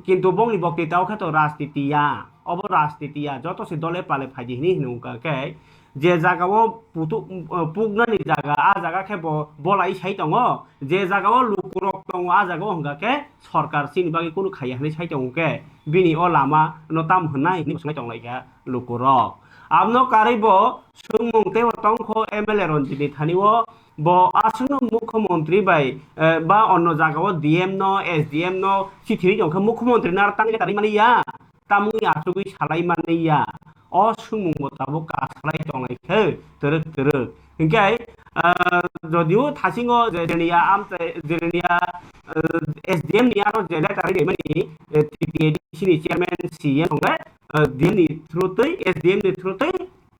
kintu bongni boktitao khe to rajniti ya. Obo rajniti ya, joto se dole pale phaidi hwnwi hwnwi wngkha khe, Je jagao putu-, uh, puknani jaga, a jaga khe bo bolai sai tongo. Je jagao lukurok tongo, a jagao hwnkha khe sorkar chini bagwi kunu khaiya hwnwi sai tongo khe, bini o lama no tam hwnai hwnwi swngwi tonglaikha lukurok. Abono karwi bo swngmung teibo tongkho M L A Ranjit ni thani o, bo aswkno mukhyamantri bai, eh, ba onno jagao D M no, S D M no chithi rwi tongkha, mukhyamantri no aro tangwi letter rwi mani ya. Tamungni achugwi salai manliya. O swngmungbo tabuk kasalai tonglaikhe twrwk twrwk. Hinkhe, ah, jodio thasingo je Jirania amchai, Jirania, ah, S D M ni aro je letter rwmani, eh, T T A D C ni chairman C M tongo, ah, D M ni through twi, S D M ni through twi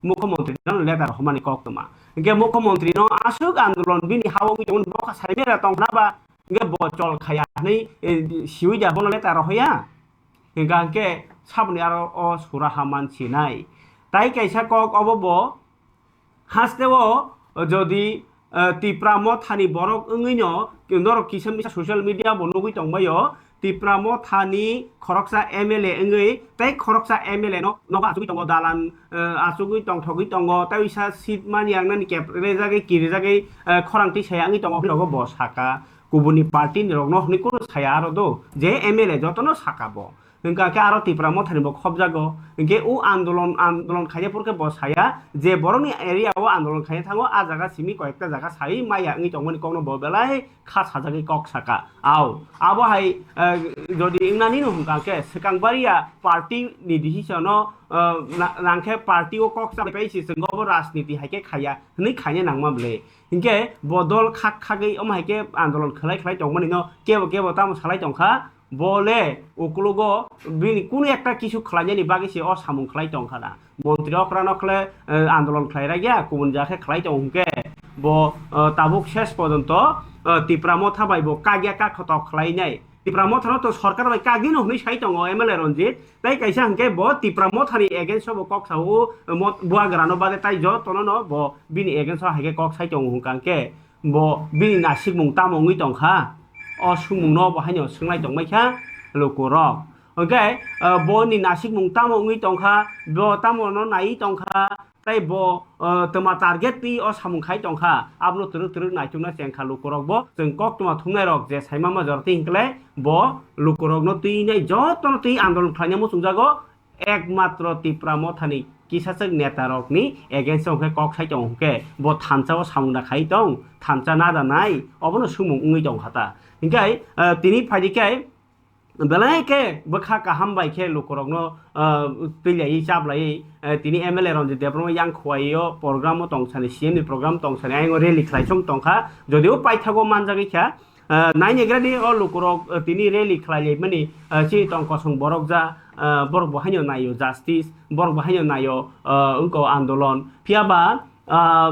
mukhyamantri no letter homani kok tongma. Hinkhe mukhyamantri no aswk andolon bini ha-o wngwi tongmani bokha saimera tongkhna ba, hinkhe bo chol khaya hwnwi, eh, siwi da bono letter rohoya. Hingka hingke saboni aro o suraha mansinai. Tai kaisa kok obo bo hasteo jodi, eh, Tipra mothani borok wngwino norok kisa misa social media bo nugwi tongbaio. Tipra mothani khoroksa M L A wngwi tei khoroksa M L A no nogo achugwi tongo, dalan, eh, achugwi tongthogwi tongo, tei wisa seat mani yangnani kep rejagwi kirijagwi, eh, khorang twi saya wngwi tongo, hwnwi nogo bo saka. Kubuni party ni rok no hwnwi kunu saya aro do, je M L A joto no saka bo. Hwnkha khe aro Tipra mothani bo khobjago. Hinkhe o andolon, andolon khaina phuru khe bo saya je borokni area o andolon khaina thango, a jaga simi koyekta jaga sai maya wngwi tongmani kokno bo belai kha sajagwi kok saka. Ao, abo hai, eh, jodi wngnani no hwnkha khe swkang baria party ni decision no, eh, na-, nangkhe party o kok chabai pai se chwng obo rajniti hai khe khaya hwnwi khaina nangma bwle. Hinkhe bo dol khak khagwi omo hai khe andolon khlai khlai tongmani no kebo kebo tamo salai tongkha, bo le ukulugo bini kunu ekta kisu khlainani bagwi se o samung khlai tongkha na. Montri okra no khle, eh, andolon khlai ragya, kubun ja khe khlai tong hwnkhe bo, eh, tabuk ses pojonto, eh, Tipra motha bai bo kagya kakhotok khlainai. Tipra motha no to sorkar bai kagwi no hwnwi sai tongo M L A Ranjit. Tai kaisa hwnkhe bo Tipra mothani against o bo kok sao, o mot-, buagra no bade tai jotono no bo bini against o hai khe kok sai tongo hwnkha hwnkhe bo bini nasikmung tamo wngwi tongkha, o swngmung no bo haino swnglai tongmai kha lukurok. Hwnkhe, ah, bo ni nasikmung tamo wngwi tongkha, bo tamo no naiwi tongkha, tei bo, ah, twma target twi o samung khai tongkha, abono twrwk twrwk naitukna chengkha lukurok bo. Chwng koktwma thumnairok je saima ma jora twi hinkhe bo lukurokno twi nai jotono twi andolon khlaina muchungjago, ekmatro Tipra mothani kisachwk netarokni against o hwnkhe kok sai tongo hwnkhe bo thansa o samung da khai tong, thansa nada nai, obono swngmung wngwi tongkha ta. Hinkhe, ah, tini phaidi khe belai khe bwkha kaham bai khe lukurokno, ah, twilaiwi chaplaiwi, eh, tini M L A Ranjit Debbarma yang khuaio program o tongsani, C M ni program tongsani, ayang o rally khlaisong tongkha, jodio paithago manjagwi kha, ah, naini agrani o lukurok, ah, tini rally khlailaimani, ah, chini tong kosong borok ja, ah, borok bo haino naio justice, borok bo haino naio, ah, wngko andolon, phiya ba, ah,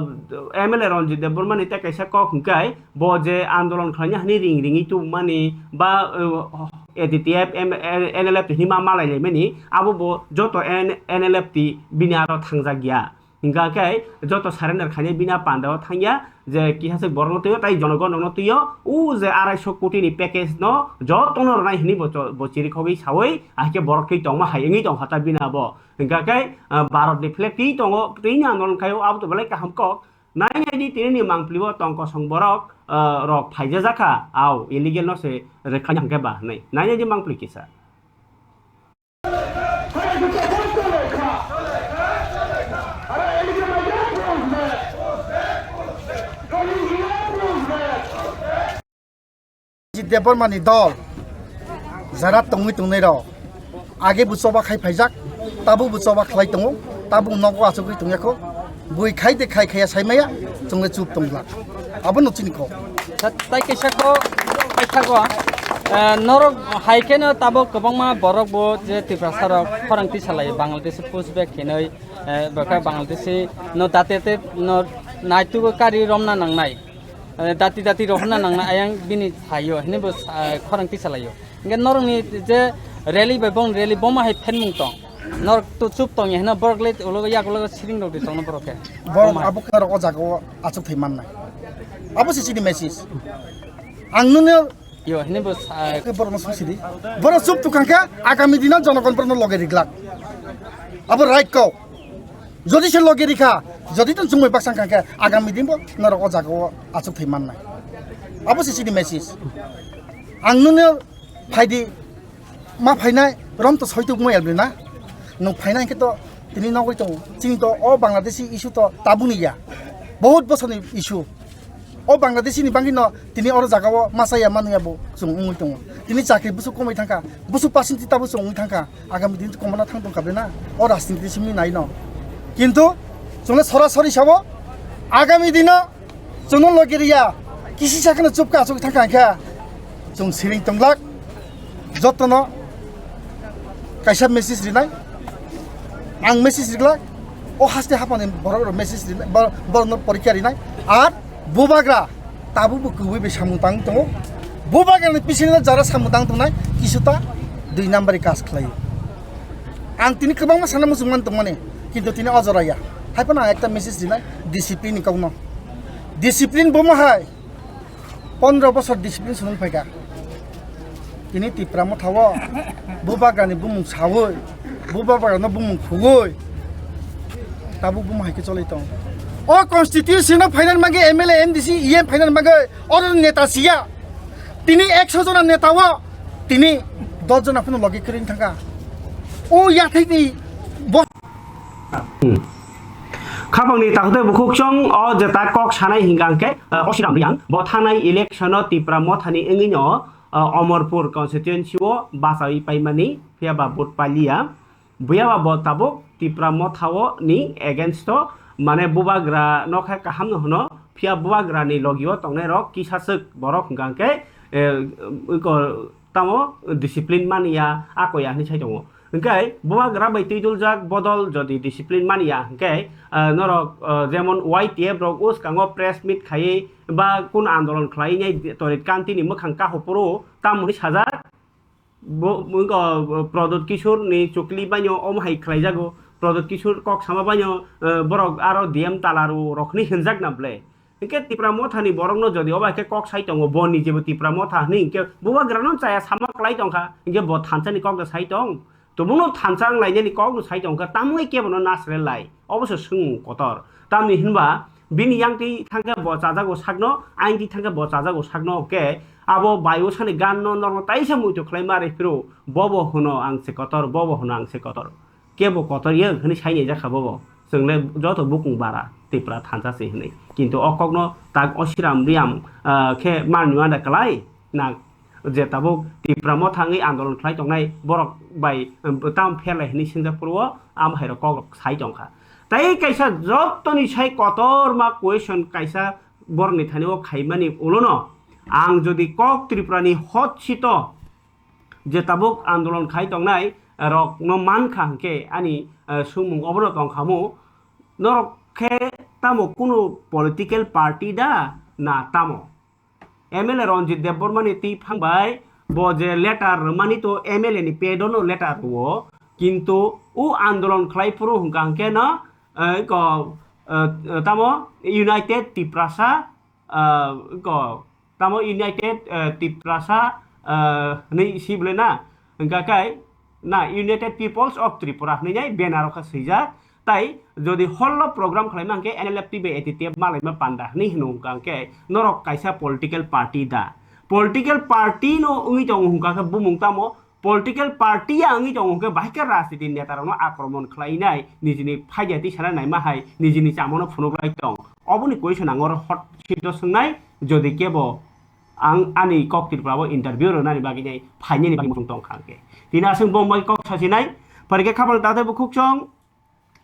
M L A Ranjit Debbarma ni tei kaisa kok hwnkhe bo je andolon khlaina hwnwi ring ringwi tubumani ba, uh, A D T F, M-, N L F T hinwi ma malai laimani, abo bo joto N-, N L F T bini aro thangjak ya. Hingkha khe joto surrender khainai bini a panda o thangya je kisa se borok no twiyo tai jonogon rok no twiyo, o je arai so koti ni package no joto no rwnai hinwi bo cho-, bo chirikhogwi sawi ahikhe borok twi tongma hai wngwi tongkha ta bini abo. Hingkha khe, ah, Bharat ni flag twi tongo, twi ni andolon khaio, abo to belai kaham kok. Nai nai di tini ni mangpili o tong kosong borok, ah, rok phaijajak kha, ao illegal no se rwkha hingkhe ba hwnwi. Nai nai di mangpili kisa. Debbarma ni dol jara tongwi tongnai rok age bo choba khai phaijak, tabuk bo choba khlai tongo, tabuk nogo achugwi tongya kho, bui khai de khai khaya saimaya chwngno chup tongla, abono chini kok. Sa-, tai kaisa kok paithago, eh, norok hai kheno tabuk kwbangma borok bo je Tiprasa rok khorang tisa lai Bangladesh push back hinwi, eh, bwkha Bangladeshi no date te no naitugo kari romna nangnai. Eh, dati dati rohorna nangna ayang bini sayo, hini bo sa-, khorang tisa laio. Hingke norokni je rally bai bong rally boma hai phenmung tong. Norok to chup tong ya, hino borok le ulo yak ulo siring rok de tongno borok ke. Borok Boma hai. Abo khe norok o jaga o achuk thai mannai. Abo se chini message. Ang nungno Yo, hini bo sa- Khe borok no sung sidi. Borok chup tukang khe agami dino jonogon borok no loge riglak. Abo right kok. Jodi se loge rikha, Jodi tong chumui baksa wngkha khe agami din bo norok o jaga o achuk thai mannai. Abo se chini message. Ang nungno phaidi ma phainai rom to soituk mo elbri na. Nung phainai khe to tini nogoi tongo. Chini to o Bangladeshi issue to tabuni ya. Bahut bosor ni issue. O Bangladeshi ni bangwi no tini oro jaga o masa ya manu ya bo chwng wngwi tongo. Tini chakri busuk komai thangkha. Busuk percent ta bo chwng wngwi thangkha. Agami din komana thang tongkha bre na. O rajniti simi nai no. Kintu chwngno sorasori sabo agami dino chwngno logi riya. Kisi sakno chupka achuk thangkha kha. Chwng siring tonglak. Jotono kaisa message rinai. Ang message rijak. O haste hapani borok rok message rinai, bor-, borokno porikya rinai. Ar bubagra tabuk bo kwbui bai samung tang tongo. Bubagra ni bisingno jara samung tang tongnai kisuta dui number ni kaj khlai. Ang tini kwbangma sana muchung man tongmani, kintu tini o jora ya. Hai phano ang ekta message rinai discipline ni kokno. Discipline bomo hai. Pondro bosor discipline swnung phaikha. Tini Tipra Motha o bubagrani bumung sawi, bubagrano bumung khugwi tabuk bumung hai khe cholai tong. O constituency no phainani bagwi M L A, M D C, E M phainani bagwi oro neta siya. Tini ekso jona neta o tini dos jona phano logi kwrwini thangkha. O yathai ni bo Khapangni takhwtwi bukhuk chwng o jeta kok sanai hwnkha hwnkhe, uh, Osiram Riyang bo thanai election o Tipra Mothani wngwino, uh, Omorpur constituency o bachawi paimani phiyaba vote pailiya. Buyaba bo tabuk Tipra Motha o ni against o mane bubagra no khe kaham no hwno, phiya bubagra ni logi o tongnai rok kisa swk borok hwnkha hwnkhe, eh, iko tamo discipline mani ya, ako ya hwnwi sai tongo. Hwnkhe bubagra bai twiduljak bodol jodi discipline mani ya hwnkhe, ah, norok, ah, jemon Y T F rok uskango press meet khaiwi ba kun andolon khlaiwi nai Torit Kanti ni mwkhang kahu phuru tamoni sajak. Bo, bo, bo, Pradyot Kishore ni chukli baino omo hai khlaijago. Pradyot Kishore kok sama baino, ah, borok aro D M tala rw rok hwnwi hwnjak na ble. Hwnkhe Tipra Mothani borokno jodi obo hai khe kok sai tongo, bo nijebo Tipra Motha hwnwi hwnkhe bubagrano chaya sama klai tongkha, hwnkhe bo thansani kokno sai tong? Tubukno thansa wng lainani kokno sai tongkha, tamo wngwi kebono nasre lai? Obo se swngmung kotor. Tamni hwnba bini yangtwi thangkhe bo chajago sakno, ayangtwi thangkhe bo chajago sakno, hwnkhe abo bai usani ganno norokno taisa muitu khlai ma rw phiro, bobo hwno ang se kotor, bobo hwno ang se kotor. Kebo kotor ya hwnwi sai nai jakha bobo. Chwng le joto bukung bara Tipra thansa se hwnwi. Kintu o kokno tak Osiram Riyam, ah, khe manwi manda klai na je tabuk Tipra Motha wngwi andolon khlai tongnai borok bai, um, tam pherlai hwnwi singjak phuru o am hai rok kok rok sai tongkha. Tai kaisa jotoni sai kotorma question kaisa borokni thani o khaimani ulono ang jodi kok Tripura ni hot seat o je tabuk andolon khai tongnai rokno mankha hwnkhe ani, eh, swngmung obono tongkhamu, norok khe tamo kunu political party da na tamo? M L A Ranjit Debbarma ni twi phang bai bo je letter rwmani to M L A ni pad o no letter rwo, kintu o andolon khlai phuru hwnkha hwnkhe no, eh, ko, eh, tamo United Tiprasa, ah, ko, tamo United, eh, Tiprasa, eh, hwnwi si bwle na? Hwnkha khe na United Peoples of Tripura hwnwi nai banner o khe swijak. Tai jodi hall o program khlaima hwnkhe N L F T bai A T T F malaima panda hwnwi hwno hwnkha hwnkhe norok kaisa political party da? Political party no wngwi tongo hwnkha khe bumung tamo? Political party ya wngwi tongo hwnkhe bahai khe rajniti neta rokno akromon khlainai, nijini phaida tisana naima hai, nijini chamono phunuklai tong. Oboni question ang oro hot seat o swngnai, jodi kebo ang ani kok Tripura o interview rwnani bagwi nai phainani bagwi muchung tongkha hwnkhe. Tini aswk bo wngwi kok sasinai, phaikhe khapang tatai bukhuk chwng,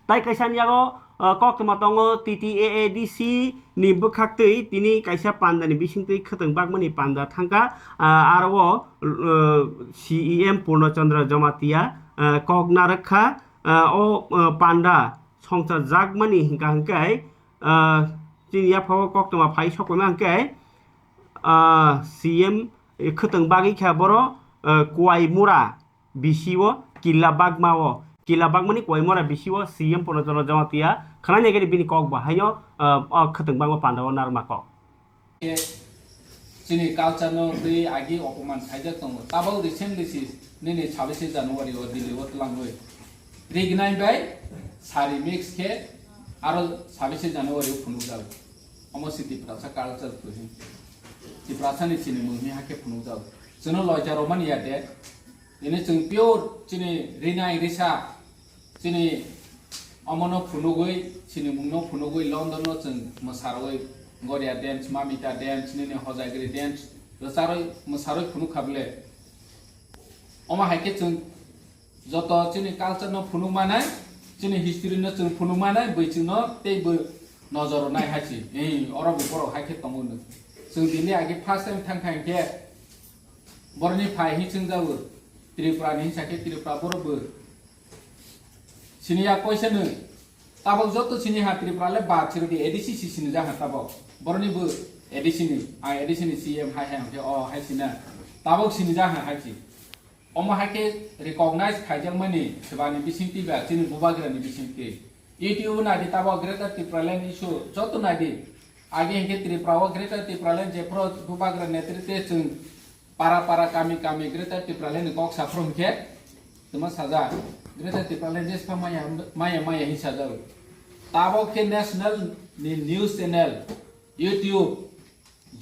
Tai kaisa ni yago, ah, koktwma tongo T T A A D C ni bwkhaktwi tini kaisa panda ni bisingtwi khwtwng bakmani panda thangkha, ah, aro o, ah, C E M Purno Chandra Jamatia, ah, kok narwkha, ah, o, ah, panda songchar jakmani hwnkha hwnkhe, ah, chini yaphao koktwma phai sokma hwnkhe, ah, C M khwtwng bagwi kha boro, ah, Kuai Mura. Bisio killa bagmao, killa bagmani koimora bisio C M Purno Chandra Jamatia khwnani agini bini kok bo haino, ah, o khwtwng bagma pandao narwkma kok. Chini culture no twi agi opoman khaijak tongo. Tabok recently si nini sabise January o Delhi o twlangwi rignai bai sari mix khe Aro sabise January o phunukjak. Omo si Tiprasa culture kwrwi. Tiprasa ni chini mung hi hakhe phunukjak. Chwngno loicha romani ya de. Ini chwng pure chini rinai risa. Chini omono phunugwi, chini mungno phunugwi London no chwng mwsarwi Goria dance, Mamita dance, nini Hojaigiri dance, rwcharwi mwsarwi phunuk kha bwle. Omo hai khe chwng joto chini culture no phunuk manai, chini history no chwng phunuk manai, bwchwng no tei bo nojoro nai hai si. Ei, oro bo borok hai khe tongo no. Chwng bini age first time thang kha hinkhe boroni phai hi chwng jago, Tripura ni hinsa khe Tripura borok bo sini ya koisa no. Tabok joto sini ha Tripura le ba chirok di A D C si sini ja ha tabok. Boroni bo A D C ni, ai A D C ni C M hai hai hwnkhe o hai sina. Tabok sini ja ha hai si. Omo hai khe recognize khaijakmani swbani bisingtwi ba chini bubagrani bisingtwi. YouTube nai di tabok Greater Tipraland issue joto nai di. Age hinkhe Tripura o Greater Tipraland jephru bubagra netritwe chwng para para kami kami Greater Tipraland ni kok saphru hinkhe tuma sajak Greater Tipraland jespa maya maya maya hin sajak. Tabok khe national ni news channel YouTube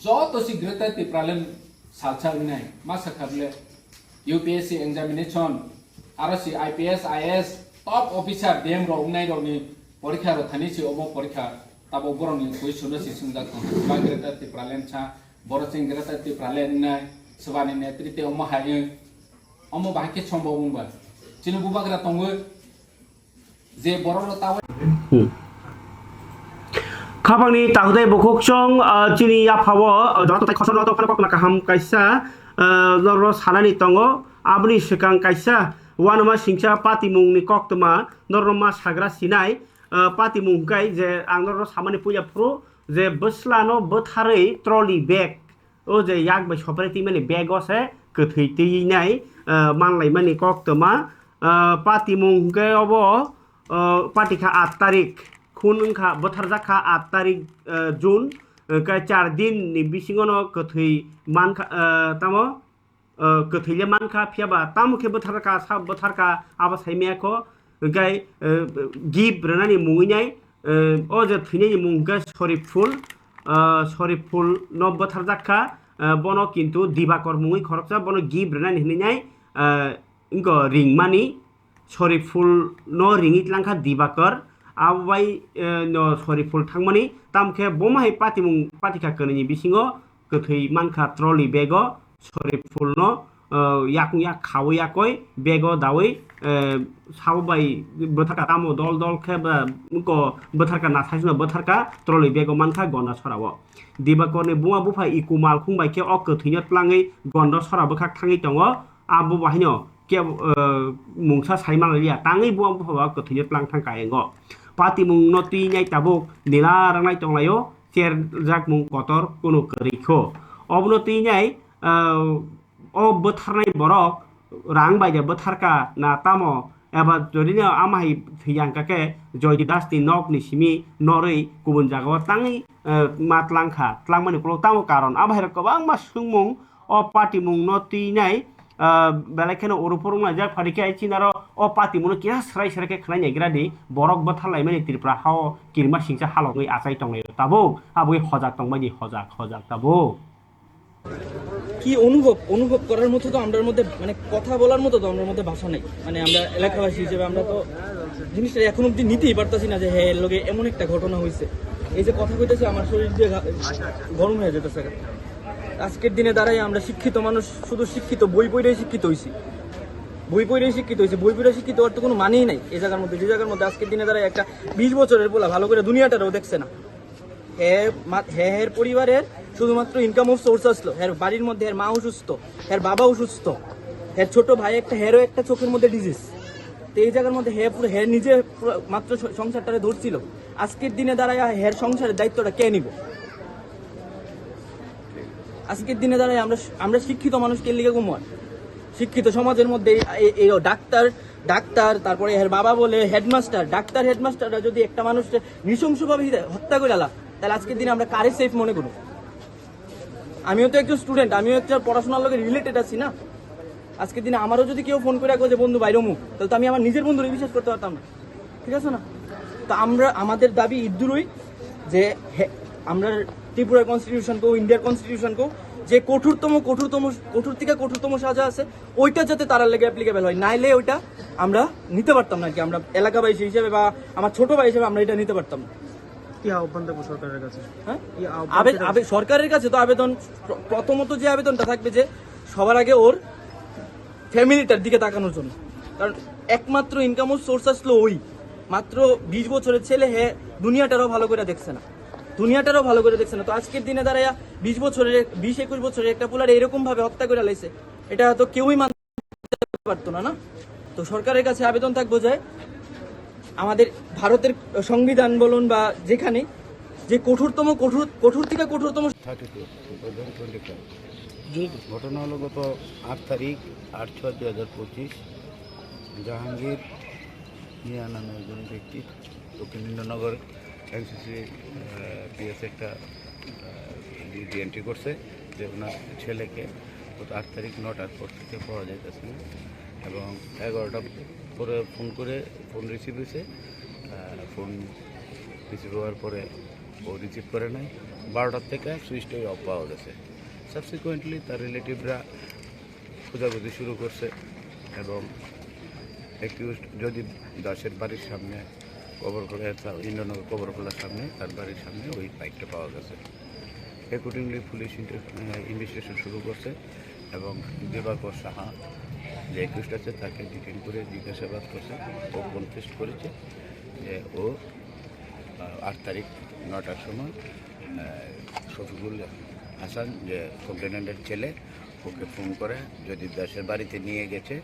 joto si Greater Tipraland salsa wngnai ma sakha bwle U P S C examination aro si I P S I A S top officer D M rok wngnai rokni porikha rok thani si omo porikha tabok borokni question no si swngjak tongo ba Greater Tipraland sa borok chwng Greater Tipraland wngnai swbani netritwe omo hai wng omo bahai khe sombok wngba chini bubagra tongo. Je borok rok tawai. Hmm. Khapangni takhwtai bukhuk chwng, ah, chini yaphao, ah, joto tai khosor joto phano koktwma kaham kaisa, ah, norok sanani tongo. Aboni swkang kaisa uanama singcha patimungni koktwma norok ma sagra sinai, ah, patimung hwnkhe je ang norok samani puya phuru je bwslano bwtharwi trolley bag O je yak bai sopre twi mani bag o se kwthwi twi nai, ah, manlai mani koktwma, ah, patimung hwnkhe obo, ah, patikha aat tarik, khun wngkha, bwtharjak kha aat tarik, ah, June, hwnkhe char din ni bisingo no kwthwi mankha, ah, tamo, ah, kwthwi le mankha, phiya ba tamo khe bwtharkha, sa bwtharkha, abo sai maya kho, hwnkhe, ah, gift rwnani mungwi nai, Eh, o je thwinani mung hwnkhe Soriful, eh, Soriful no bwtharjak kha, eh, bono kintu Dibakor mungwi khoroksa bono gift rwnani hinwi nai, eh, wngkha ringmani, Soriful no ringwi tlang kha Dibakor, abo bai, eh, no Soriful thangmani, tamo khe bomo hai patimung patikha kwnwini bisingo kwthwi mankha trolley bag o Soriful no, eh, yakung yak khawi yakoi bag o dawi, eh, sabo bai bwtharka tamo dol dol khe ba ko bwtharka na saichwno bwtharka trolley bag o mankha Gonda sora o. Dibakor ni buma bupha Iku Malkhung bai khe o kwthwi no tlangwi Gonda sora bwkhak thangwi tongo. Abo bahai no khe, eh, mungsa sai manliya tangwi buma bupha ba kwthwi no tlang thang kha engo. Patimung no twi nai tabuk nila rangnai tonglaio. Cherjakmung kotor kunu kwrwi kho. Obono twi nai, ah, o bwtharnai borok rang bai de bwtharka na tamo eba jorino ama hai thwiyang kake Joydeep Das ni nok ni simi norwi kubun jaga o tangwi, ah, ma tlang kha, tlangmani ukulok tamo karon abo hai rok kwbangma swngmung o patimung no twi nai, ah, belai kheno oro phoro wngna jak phari khe ai chinaro o patimung no kisa srai srai khe khwnai naigra di borok bwthar laimani Tripura ha o kirima singcha halok wi achai tonglaio tabuk aboni hojak tongmani hojak hojak tabuk. কি অনুভব অনুভব করার মতো তো আমরার মধ্যে মানে কথা বলার মতো তো আমরার মধ্যে ভাষা নেই। মানে আমরা এলাকাবাসী হিসেবে আমরা তো জিনিসটা এখন অবধি নিতেই পারতাছি না যে হ্যাঁ এর লগে এমন একটা ঘটনা হয়েছে। এই যে কথা কইতেছি আমার শরীর দিয়ে গা- গরম হয়ে যেতেছে। আজকের দিনে দাঁড়াই আমরা শিক্ষিত মানুষ, শুধু শিক্ষিত, বই পড়েই শিক্ষিত হইছি। বই পড়েই শিক্ষিত হইছি, বই পড়ে শিক্ষিত হওয়ার তো কোনো মানেই নাই। এই জায়গার মধ্যে, যে জায়গার মধ্যে আজকের দিনে দাঁড়াই একটা বিশ বছরের পোলা ভালো করে দুনিয়াটারও দেখছে না। হে মা- হে হের পরিবারের শুধুমাত্র ইনকাম অফ সোর্স আসলো। হের বাড়ির মধ্যে হের মা অসুস্থ, হের বাবা অসুস্থ, হের ছোট ভাই একটা, হেরও একটা চোখের মধ্যে ডিজিজ। তো এই জায়গার মধ্যে হে পুরো, হে নিজে পুরো মাত্র স- সংসারটারে ধরছিল। আজকের দিনে দাঁড়ায় হের সংসারের দায়িত্বটা কে নিব? আজকের দিনে দাঁড়ায় আমরা, আমরা শিক্ষিত মানুষ কে লিগে ঘুমায়? শিক্ষিত সমাজের মধ্যে এই, এই, এই ডাক্তার, ডাক্তার, তারপরে এর বাবা বলে হেডমাস্টার, ডাক্তার হেডমাস্টাররা যদি একটা মানুষকে নৃশংসভাবে হত্যা করে আলা, তাহলে আজকের দিনে আমরা কারে সেফ মনে করব? আমিও তো একজন স্টুডেন্ট, আমিও একটা পড়াশোনার লগে রিলেটেড আছি না। আজকের দিনে আমারও যদি কেউ ফোন করে রাখো যে বন্ধু বাইরে অমুক, তাহলে তো আমি আমার নিজের বন্ধুরে বিশ্বাস করতে পারতাম না, ঠিক আছে না? তো আমরা, আমাদের দাবি ইদ্দুরই যে হে-, আমরা ত্রিপুরার কনস্টিটিউশনকেও, ইন্ডিয়ার কনস্টিটিউশনকেও যে কঠোরতম, কঠোরতম, কঠোর থেকে কঠোরতম সাজা আছে, ওইটা যাতে তারার লেগে অ্যাপ্লিকেবল হয়, নাইলে ওইটা আমরা নিতে পারতাম না আর কি। আমরা এলাকাবাসী হিসেবে বা আমার ছোট ভাই হিসেবে আমরা এটা নিতে পারতাম না। কি আহ্বান থাকবে সরকারের কাছে? হ্যাঁ? কি আহ্বান আবে-, সেটা আবে-, সরকারের কাছে তো আবেদন, প্র-, প্রথমত যে আবেদনটা থাকবে যে সবার আগে ওর ফ্যামিলিটার দিকে তাকানোর জন্য, কারণ একমাত্র ইনকাম সোর্স আসলো ওই। মাত্র বিশ বছরের ছেলে, হে দুনিয়াটারও ভালো করে দেখছে না, দুনিয়াটারও ভালো করে দেখছে না। তো আজকের দিনে দাঁড়াইয়া বিশ বছরের, বিশ একুশ বছরের একটা পোলারে এরকম ভাবে হত্যা করে লাইছে, এটা তো কেউই মানতে পারতো না, না? তো সরকারের কাছে আবেদন থাকবো যে আমাদের ভারতের সংবিধান বলুন বা যেখানে যে কঠোরতম কঠোর, কঠোর থেকে কঠোরতম thirty two, two thousand twenty five. ঘটনা হলো গত আট তারিখ, আট ছয় দুই হাজার পঁচিশ, জাহাঙ্গীর মিয়া নামে একজন ব্যক্তি দক্ষিণ ইন্দ্রনগর এনসিসি পিএস একটা ডিউটি এন্ট্রি করছে যে ওনার ছেলেকে গত আট তারিখ নটার পর থেকে পাওয়া যাইতেছে না, এবং এগারোটার পরে ফোন করে, ফোন রিসিভ হয়েছে, ফোন রিসিভ হওয়ার পরে ও রিসিভ করে নাই, বারোটার থেকে সুইচটাই অফ পাওয়া গেছে। সাবসিকুয়েন্টলি তার রিলেটিভরা খোঁজাখুঁজি শুরু করছে এবং অ্যাকিউজড জয়দীপ দাসের বাড়ির সামনে, কবরখোলা, ইন্দ্রনগর কবরখোলার সামনে, তার বাড়ির সামনে ওই বাইকটা পাওয়া গেছে। অ্যাকর্ডিংলি পুলিশ ইনভেস্টিগেশন শুরু করছে এবং দিবাকর সাহা যে অ্যাকিউজড আছে তাকে ডিটেইন করে জিজ্ঞাসাবাদ করছে। ও কনফেস করেছে যে ও আহ, আট তারিখ নটার সময় আহ, শফিকুল হাসান, যে কমপ্লেনেন্টের ছেলে, ওকে ফোন করে জয়দীপ দাসের বাড়িতে নিয়ে গেছে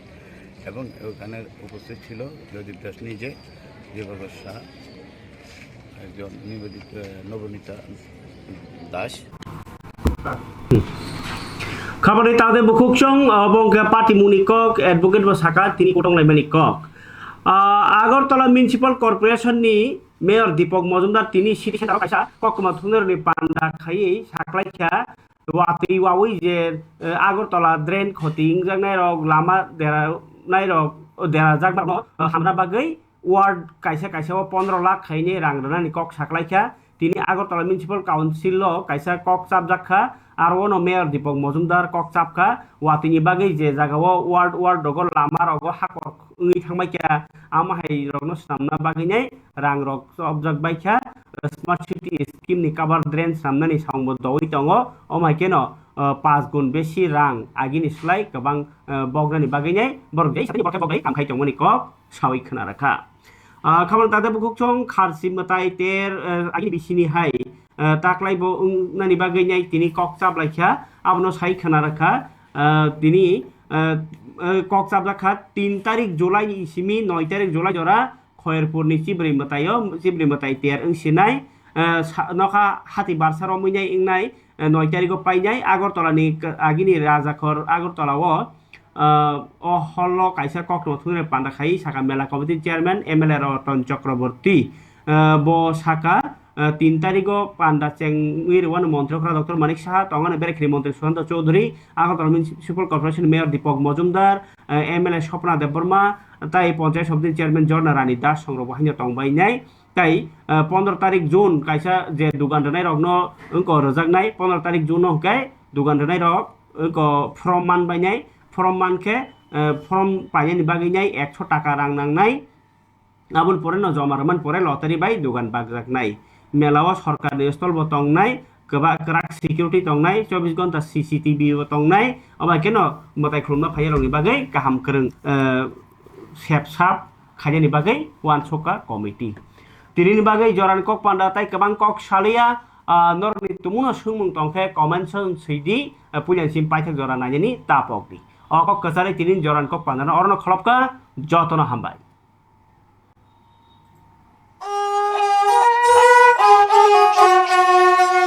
এবং ওখানে উপস্থিত ছিল জয়দীপ দাস নিজে, দিবাকর শাহ, একজন নিবেদিত, আহ, নবনীতা Das. Khabani tade bukhuk chong, obo wngkha party mungni kok, advocate bo saka tini kotong laimani kok. Ah, Agartala Municipal Corporation ni Mayor Deepak Majumdar tini city center o kaisa koktwma thumnairokni panda khaiwi saklaikha, watwi wawi je, eh, Agartala drain khoti wngjaknairok, lama deranairok, derajak no hamna bagwi ward kaisa kaisa o pondro lakh khaini rang rwnani kok saklaikha. Tini Agartala Municipal Council o kaisa kok chapjak kha, aro ono Mayor Deepak Majumdar kok chap kha, watwini bagwi je jaga o ward ward rogo lama rogo hakor wngwi thangbai kha, amo hai rokno swnamna bagwi nai rang rok chopjak bai kha. Smart City scheme ni cover drain swnamnani samung bo dowi tongo, omo hai kheno, uh, pas gun besi rang agini slai kwbang, uh, boknani bagwi nai borok jai satini borok khe bokbai kam khai tongmani kok sawi khna rwkha. Ah, khabang tata bukhuk chong kharsi mwtai ter, eh, agini bisini hai, eh, taklai bo wngnani bagwi nai tini kok chap lai kha, abono sai khna rwkha. Ah, tini, eh, eh, kok chap rwkha tin tarik July ni simi noi tarik July jora Khoyerpur ni Chibri mwtai o, Chibri mwtai ter wng sinai, eh, sa-, nokha hati barsa romwi nai wngnai, eh, noi tarik o painai Agartala ni k-, agini Rajakhor Agartala o, ah, o hall o kaisa koktwma thumnai panda khai saka mela committee chairman M L A Ratan Chakraborty. Ah, bo saka, ah, tin tarik o panda chengwi rwano montri okra Doctor Manik Saha, tongani berekhri montri Sushanta Chowdhury, Agartala Municipal Corporation Mayor Deepak Majumdar, ah, M L A Swapna Debbarma, tai Panchayat Samiti ni chairman Jorna Rani Das songrok bo haino tongbainai. Tai, ah, pondro tarik June kaisa je dugan rwnairokno wngkha rwjaknai, pondro tarik June no hwnkhe dugan rwnairok wngkha form man bainai, form man khe, ah, form painani bagwi nai ekso taka rang nangnai, aboni pore no joma rwmani pore lottery bai dugan bakjaknai. Mela o sorkarni stall bo tongnai, kwba-, kwrak security tongnai, chobbish ghonta C C T V bo tongnai, obo hai kheno mwtai khulumna phaiyarokni bagwi kaham kwrwng, ah, sep sap khainani bagwi uansukha committee. Tinini bagwi jorani kok panda tai kwbang kok saliya, ah, norokni tumuno swngmung tongkhe comment section swi di, ah, puilani simi paithak jora nainani ta pok di. O kok kwcharwi tini jorani kok pandano orono kholopkha, jotono hambai.